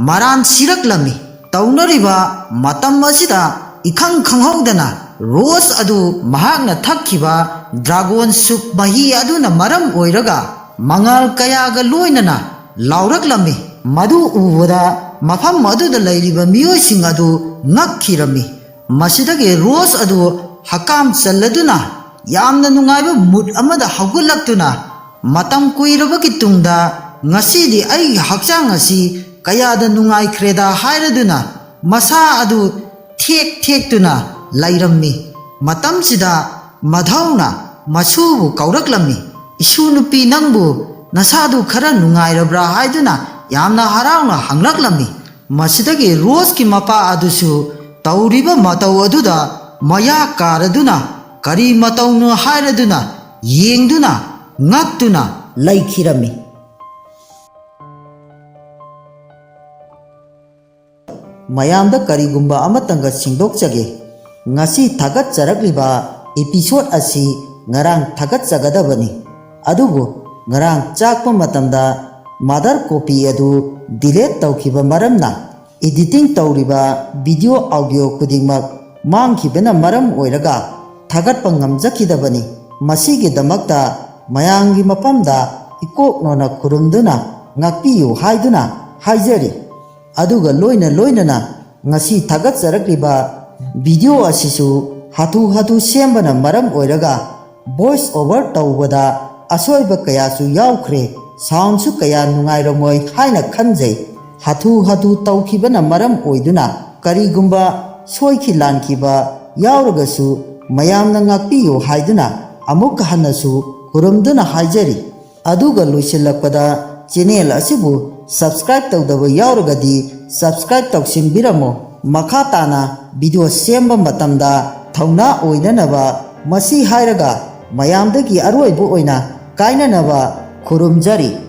ꯃꯔꯥꯟ ꯁꯤꯔꯛꯂꯝꯃꯤ꯫ ꯇꯧꯅꯔꯤꯕ ꯃꯇꯝ ꯑꯁꯤꯗ ꯏꯈꯪ ꯈꯪꯍꯧꯗꯅ ꯔꯣꯁ ꯑꯗꯨ ꯃꯍꯥꯛꯅ ꯊꯛꯈꯤꯕ ꯗ꯭ꯔꯥꯒꯣꯟ ꯁꯨꯞ ꯃꯍꯤ ꯑꯗꯨꯅ ꯃꯔꯝ ꯑꯣꯏꯔꯒ ꯃꯉꯥꯜ ꯀꯌꯥꯒ ꯂꯣꯏꯅꯅ ꯂꯥꯎꯔꯛꯂꯝꯃꯤ꯫ ꯃꯗꯨ ꯎꯕꯗ ꯃꯐꯝ ꯑꯗꯨꯗ ꯂꯩꯔꯤꯕ ꯃꯤꯑꯣꯏꯁꯤꯡ ꯑꯗꯨ ꯉꯛꯈꯤꯔꯝꯃꯤ꯫ ꯃꯁꯤꯗꯒꯤ ꯔꯣꯁ ꯑꯗꯨ ꯍꯀꯥꯝ ꯆꯜꯂꯗꯨꯅ ꯌꯥꯝꯅ ꯅꯨꯡꯉꯥꯏꯕ ꯃꯨꯠ ꯑꯃꯗ ꯍꯧꯒꯠꯂꯛꯇꯨꯅ, "ꯃꯇꯝ ꯀꯨꯏꯔꯕꯒꯤ ꯇꯨꯡꯗ ꯉꯁꯤꯗꯤ ꯑꯩꯒꯤ ꯍꯛꯆꯥꯡ ꯑꯁꯤ ꯀꯌꯥꯗ ꯅꯨꯡꯉꯥꯏꯈ꯭ꯔꯦꯗ" ꯍꯥꯏꯔꯗꯨꯅ ꯃꯁꯥ ꯑꯗꯨ ꯊꯦꯛ ꯊꯦꯛꯇꯨꯅ ꯂꯩꯔꯝꯃꯤ꯫ ꯃꯇꯝꯁꯤꯗ ꯃꯙꯧꯅ ꯃꯁꯨꯕꯨ ꯀꯧꯔꯛꯂꯝꯃꯤ꯫ "ꯏꯁꯨ ꯅꯨꯄꯤ, ꯅꯪꯕꯨ ꯅꯁꯥꯗꯨ ꯈꯔ ꯅꯨꯡꯉꯥꯏꯔꯕ꯭ꯔꯥ?" ꯍꯥꯏꯗꯨꯅ ꯌꯥꯝꯅ ꯍꯔꯥꯎꯅ ꯍꯪꯂꯛꯂꯝꯃꯤ꯫ ꯃꯁꯤꯗꯒꯤ ꯔꯣꯁꯀꯤ ꯃꯄꯥ ꯑꯗꯨꯁꯨ ꯇꯧꯔꯤꯕ ꯃꯇꯧ ꯑꯗꯨꯗ ꯃꯌꯥ ꯀꯥꯔꯗꯨꯅ, ꯀꯔꯤ ꯃꯇꯧꯅꯣ ꯍꯥꯏꯔꯗꯨꯅ ꯌꯦꯡꯗꯨꯅ ꯉꯛꯇꯨꯅ ꯂꯩꯈꯤꯔꯝꯃꯤ꯫ ꯃꯌꯥꯝꯗ ꯀꯔꯤꯒꯨꯝꯕ ꯑꯃꯇꯪꯒ ꯁꯦꯡꯗꯣꯛꯆꯒꯦ꯫ ꯉꯁꯤ ꯊꯥꯒꯠꯆꯔꯛꯂꯤꯕ episode ꯑꯁꯤ ꯉꯔꯥꯡ ꯊꯥꯒꯠꯆꯒꯗꯕꯅꯤ꯫ ꯑꯗꯨꯕꯨ ꯉꯔꯥꯡ ꯆꯥꯛꯄ ꯃꯇꯝꯗ mother copy ꯑꯗꯨ delete ꯇꯧꯈꯤꯕ ꯃꯔꯝꯅ editing ꯇꯧꯔꯤꯕ video audio ꯈꯨꯗꯤꯡꯃꯛ ꯃꯥꯡꯈꯤꯕꯅ ꯃꯔꯝ ꯑꯣꯏꯔꯒ ꯊꯥꯒꯠꯄ ꯉꯝꯖꯈꯤꯗꯕꯅꯤ꯫ ꯃꯁꯤꯒꯤꯗꯃꯛꯇ ꯃꯌꯥꯝꯒꯤ ꯃꯐꯝꯗ ꯏꯀꯣꯛ ꯅꯣꯟꯅ ꯈꯨꯔꯨꯝꯗꯨꯅ ꯉꯥꯛꯄꯤꯌꯨ ꯍꯥꯏꯗꯨꯅ ꯍꯥꯏꯖꯔꯤ꯫ ꯑꯗꯨꯒ ꯂꯣꯏꯅ ꯂꯣꯏꯅꯅ ꯉꯁꯤ ꯊꯥꯒꯠꯆꯔꯛꯂꯤꯕ video ꯑꯁꯤꯁꯨ ꯍꯥꯊꯨ ꯍꯥꯊꯨ ꯁꯦꯝꯕꯅ ꯃꯔꯝ ꯑꯣꯏꯔꯒ voice over ꯇꯧꯕꯗ ꯑꯁꯣꯏꯕ ꯀꯌꯥꯁꯨ ꯌꯥꯎꯈ꯭ꯔꯦ, soundꯁꯨ ꯀꯌꯥ ꯅꯨꯡꯉꯥꯏꯔꯝꯃꯣꯏ ꯍꯥꯏꯅ ꯈꯟꯖꯩ꯫ ꯍꯥꯊꯨ ꯍꯥꯊꯨ ꯇꯧꯈꯤꯕꯅ ꯃꯔꯝ ꯑꯣꯏꯗꯨꯅ ꯀꯔꯤꯒꯨꯝꯕ ꯁꯣꯏꯈꯤ ꯂꯥꯟꯈꯤꯕ ꯌꯥꯎꯔꯒꯁꯨ ꯃꯌꯥꯝꯅ ꯉꯥꯛꯄꯤꯌꯨ ꯍꯥꯏꯗꯨꯅ ꯑꯃꯨꯛ ꯍꯟꯅꯁꯨ ꯈꯨꯔꯨꯝꯗꯨꯅ ꯍꯥꯏꯖꯔꯤ꯫ ꯑꯗꯨꯒ ꯂꯣꯏꯁꯤꯜꯂꯛꯄꯗ channel ꯑꯁꯤꯕꯨ subscribe ꯇꯧꯗꯕ ꯌꯥꯎꯔꯒꯗꯤ subscribe ꯇꯧꯁꯤꯟꯕꯤꯔꯝꯃꯣ꯫ ꯃꯈꯥ ꯇꯥꯅ video ꯁꯦꯝꯕ ꯃꯇꯝꯗ ꯊꯧꯅꯥ ꯑꯣꯏꯅꯅꯕ, ꯃꯁꯤ ꯍꯥꯏꯔꯒ ꯃꯌꯥꯝꯗꯒꯤ ꯑꯔꯣꯏꯕ ꯑꯣꯏꯅ ꯀꯥꯏꯅꯅꯕ ꯈꯨꯔꯨꯝꯖꯔꯤ꯫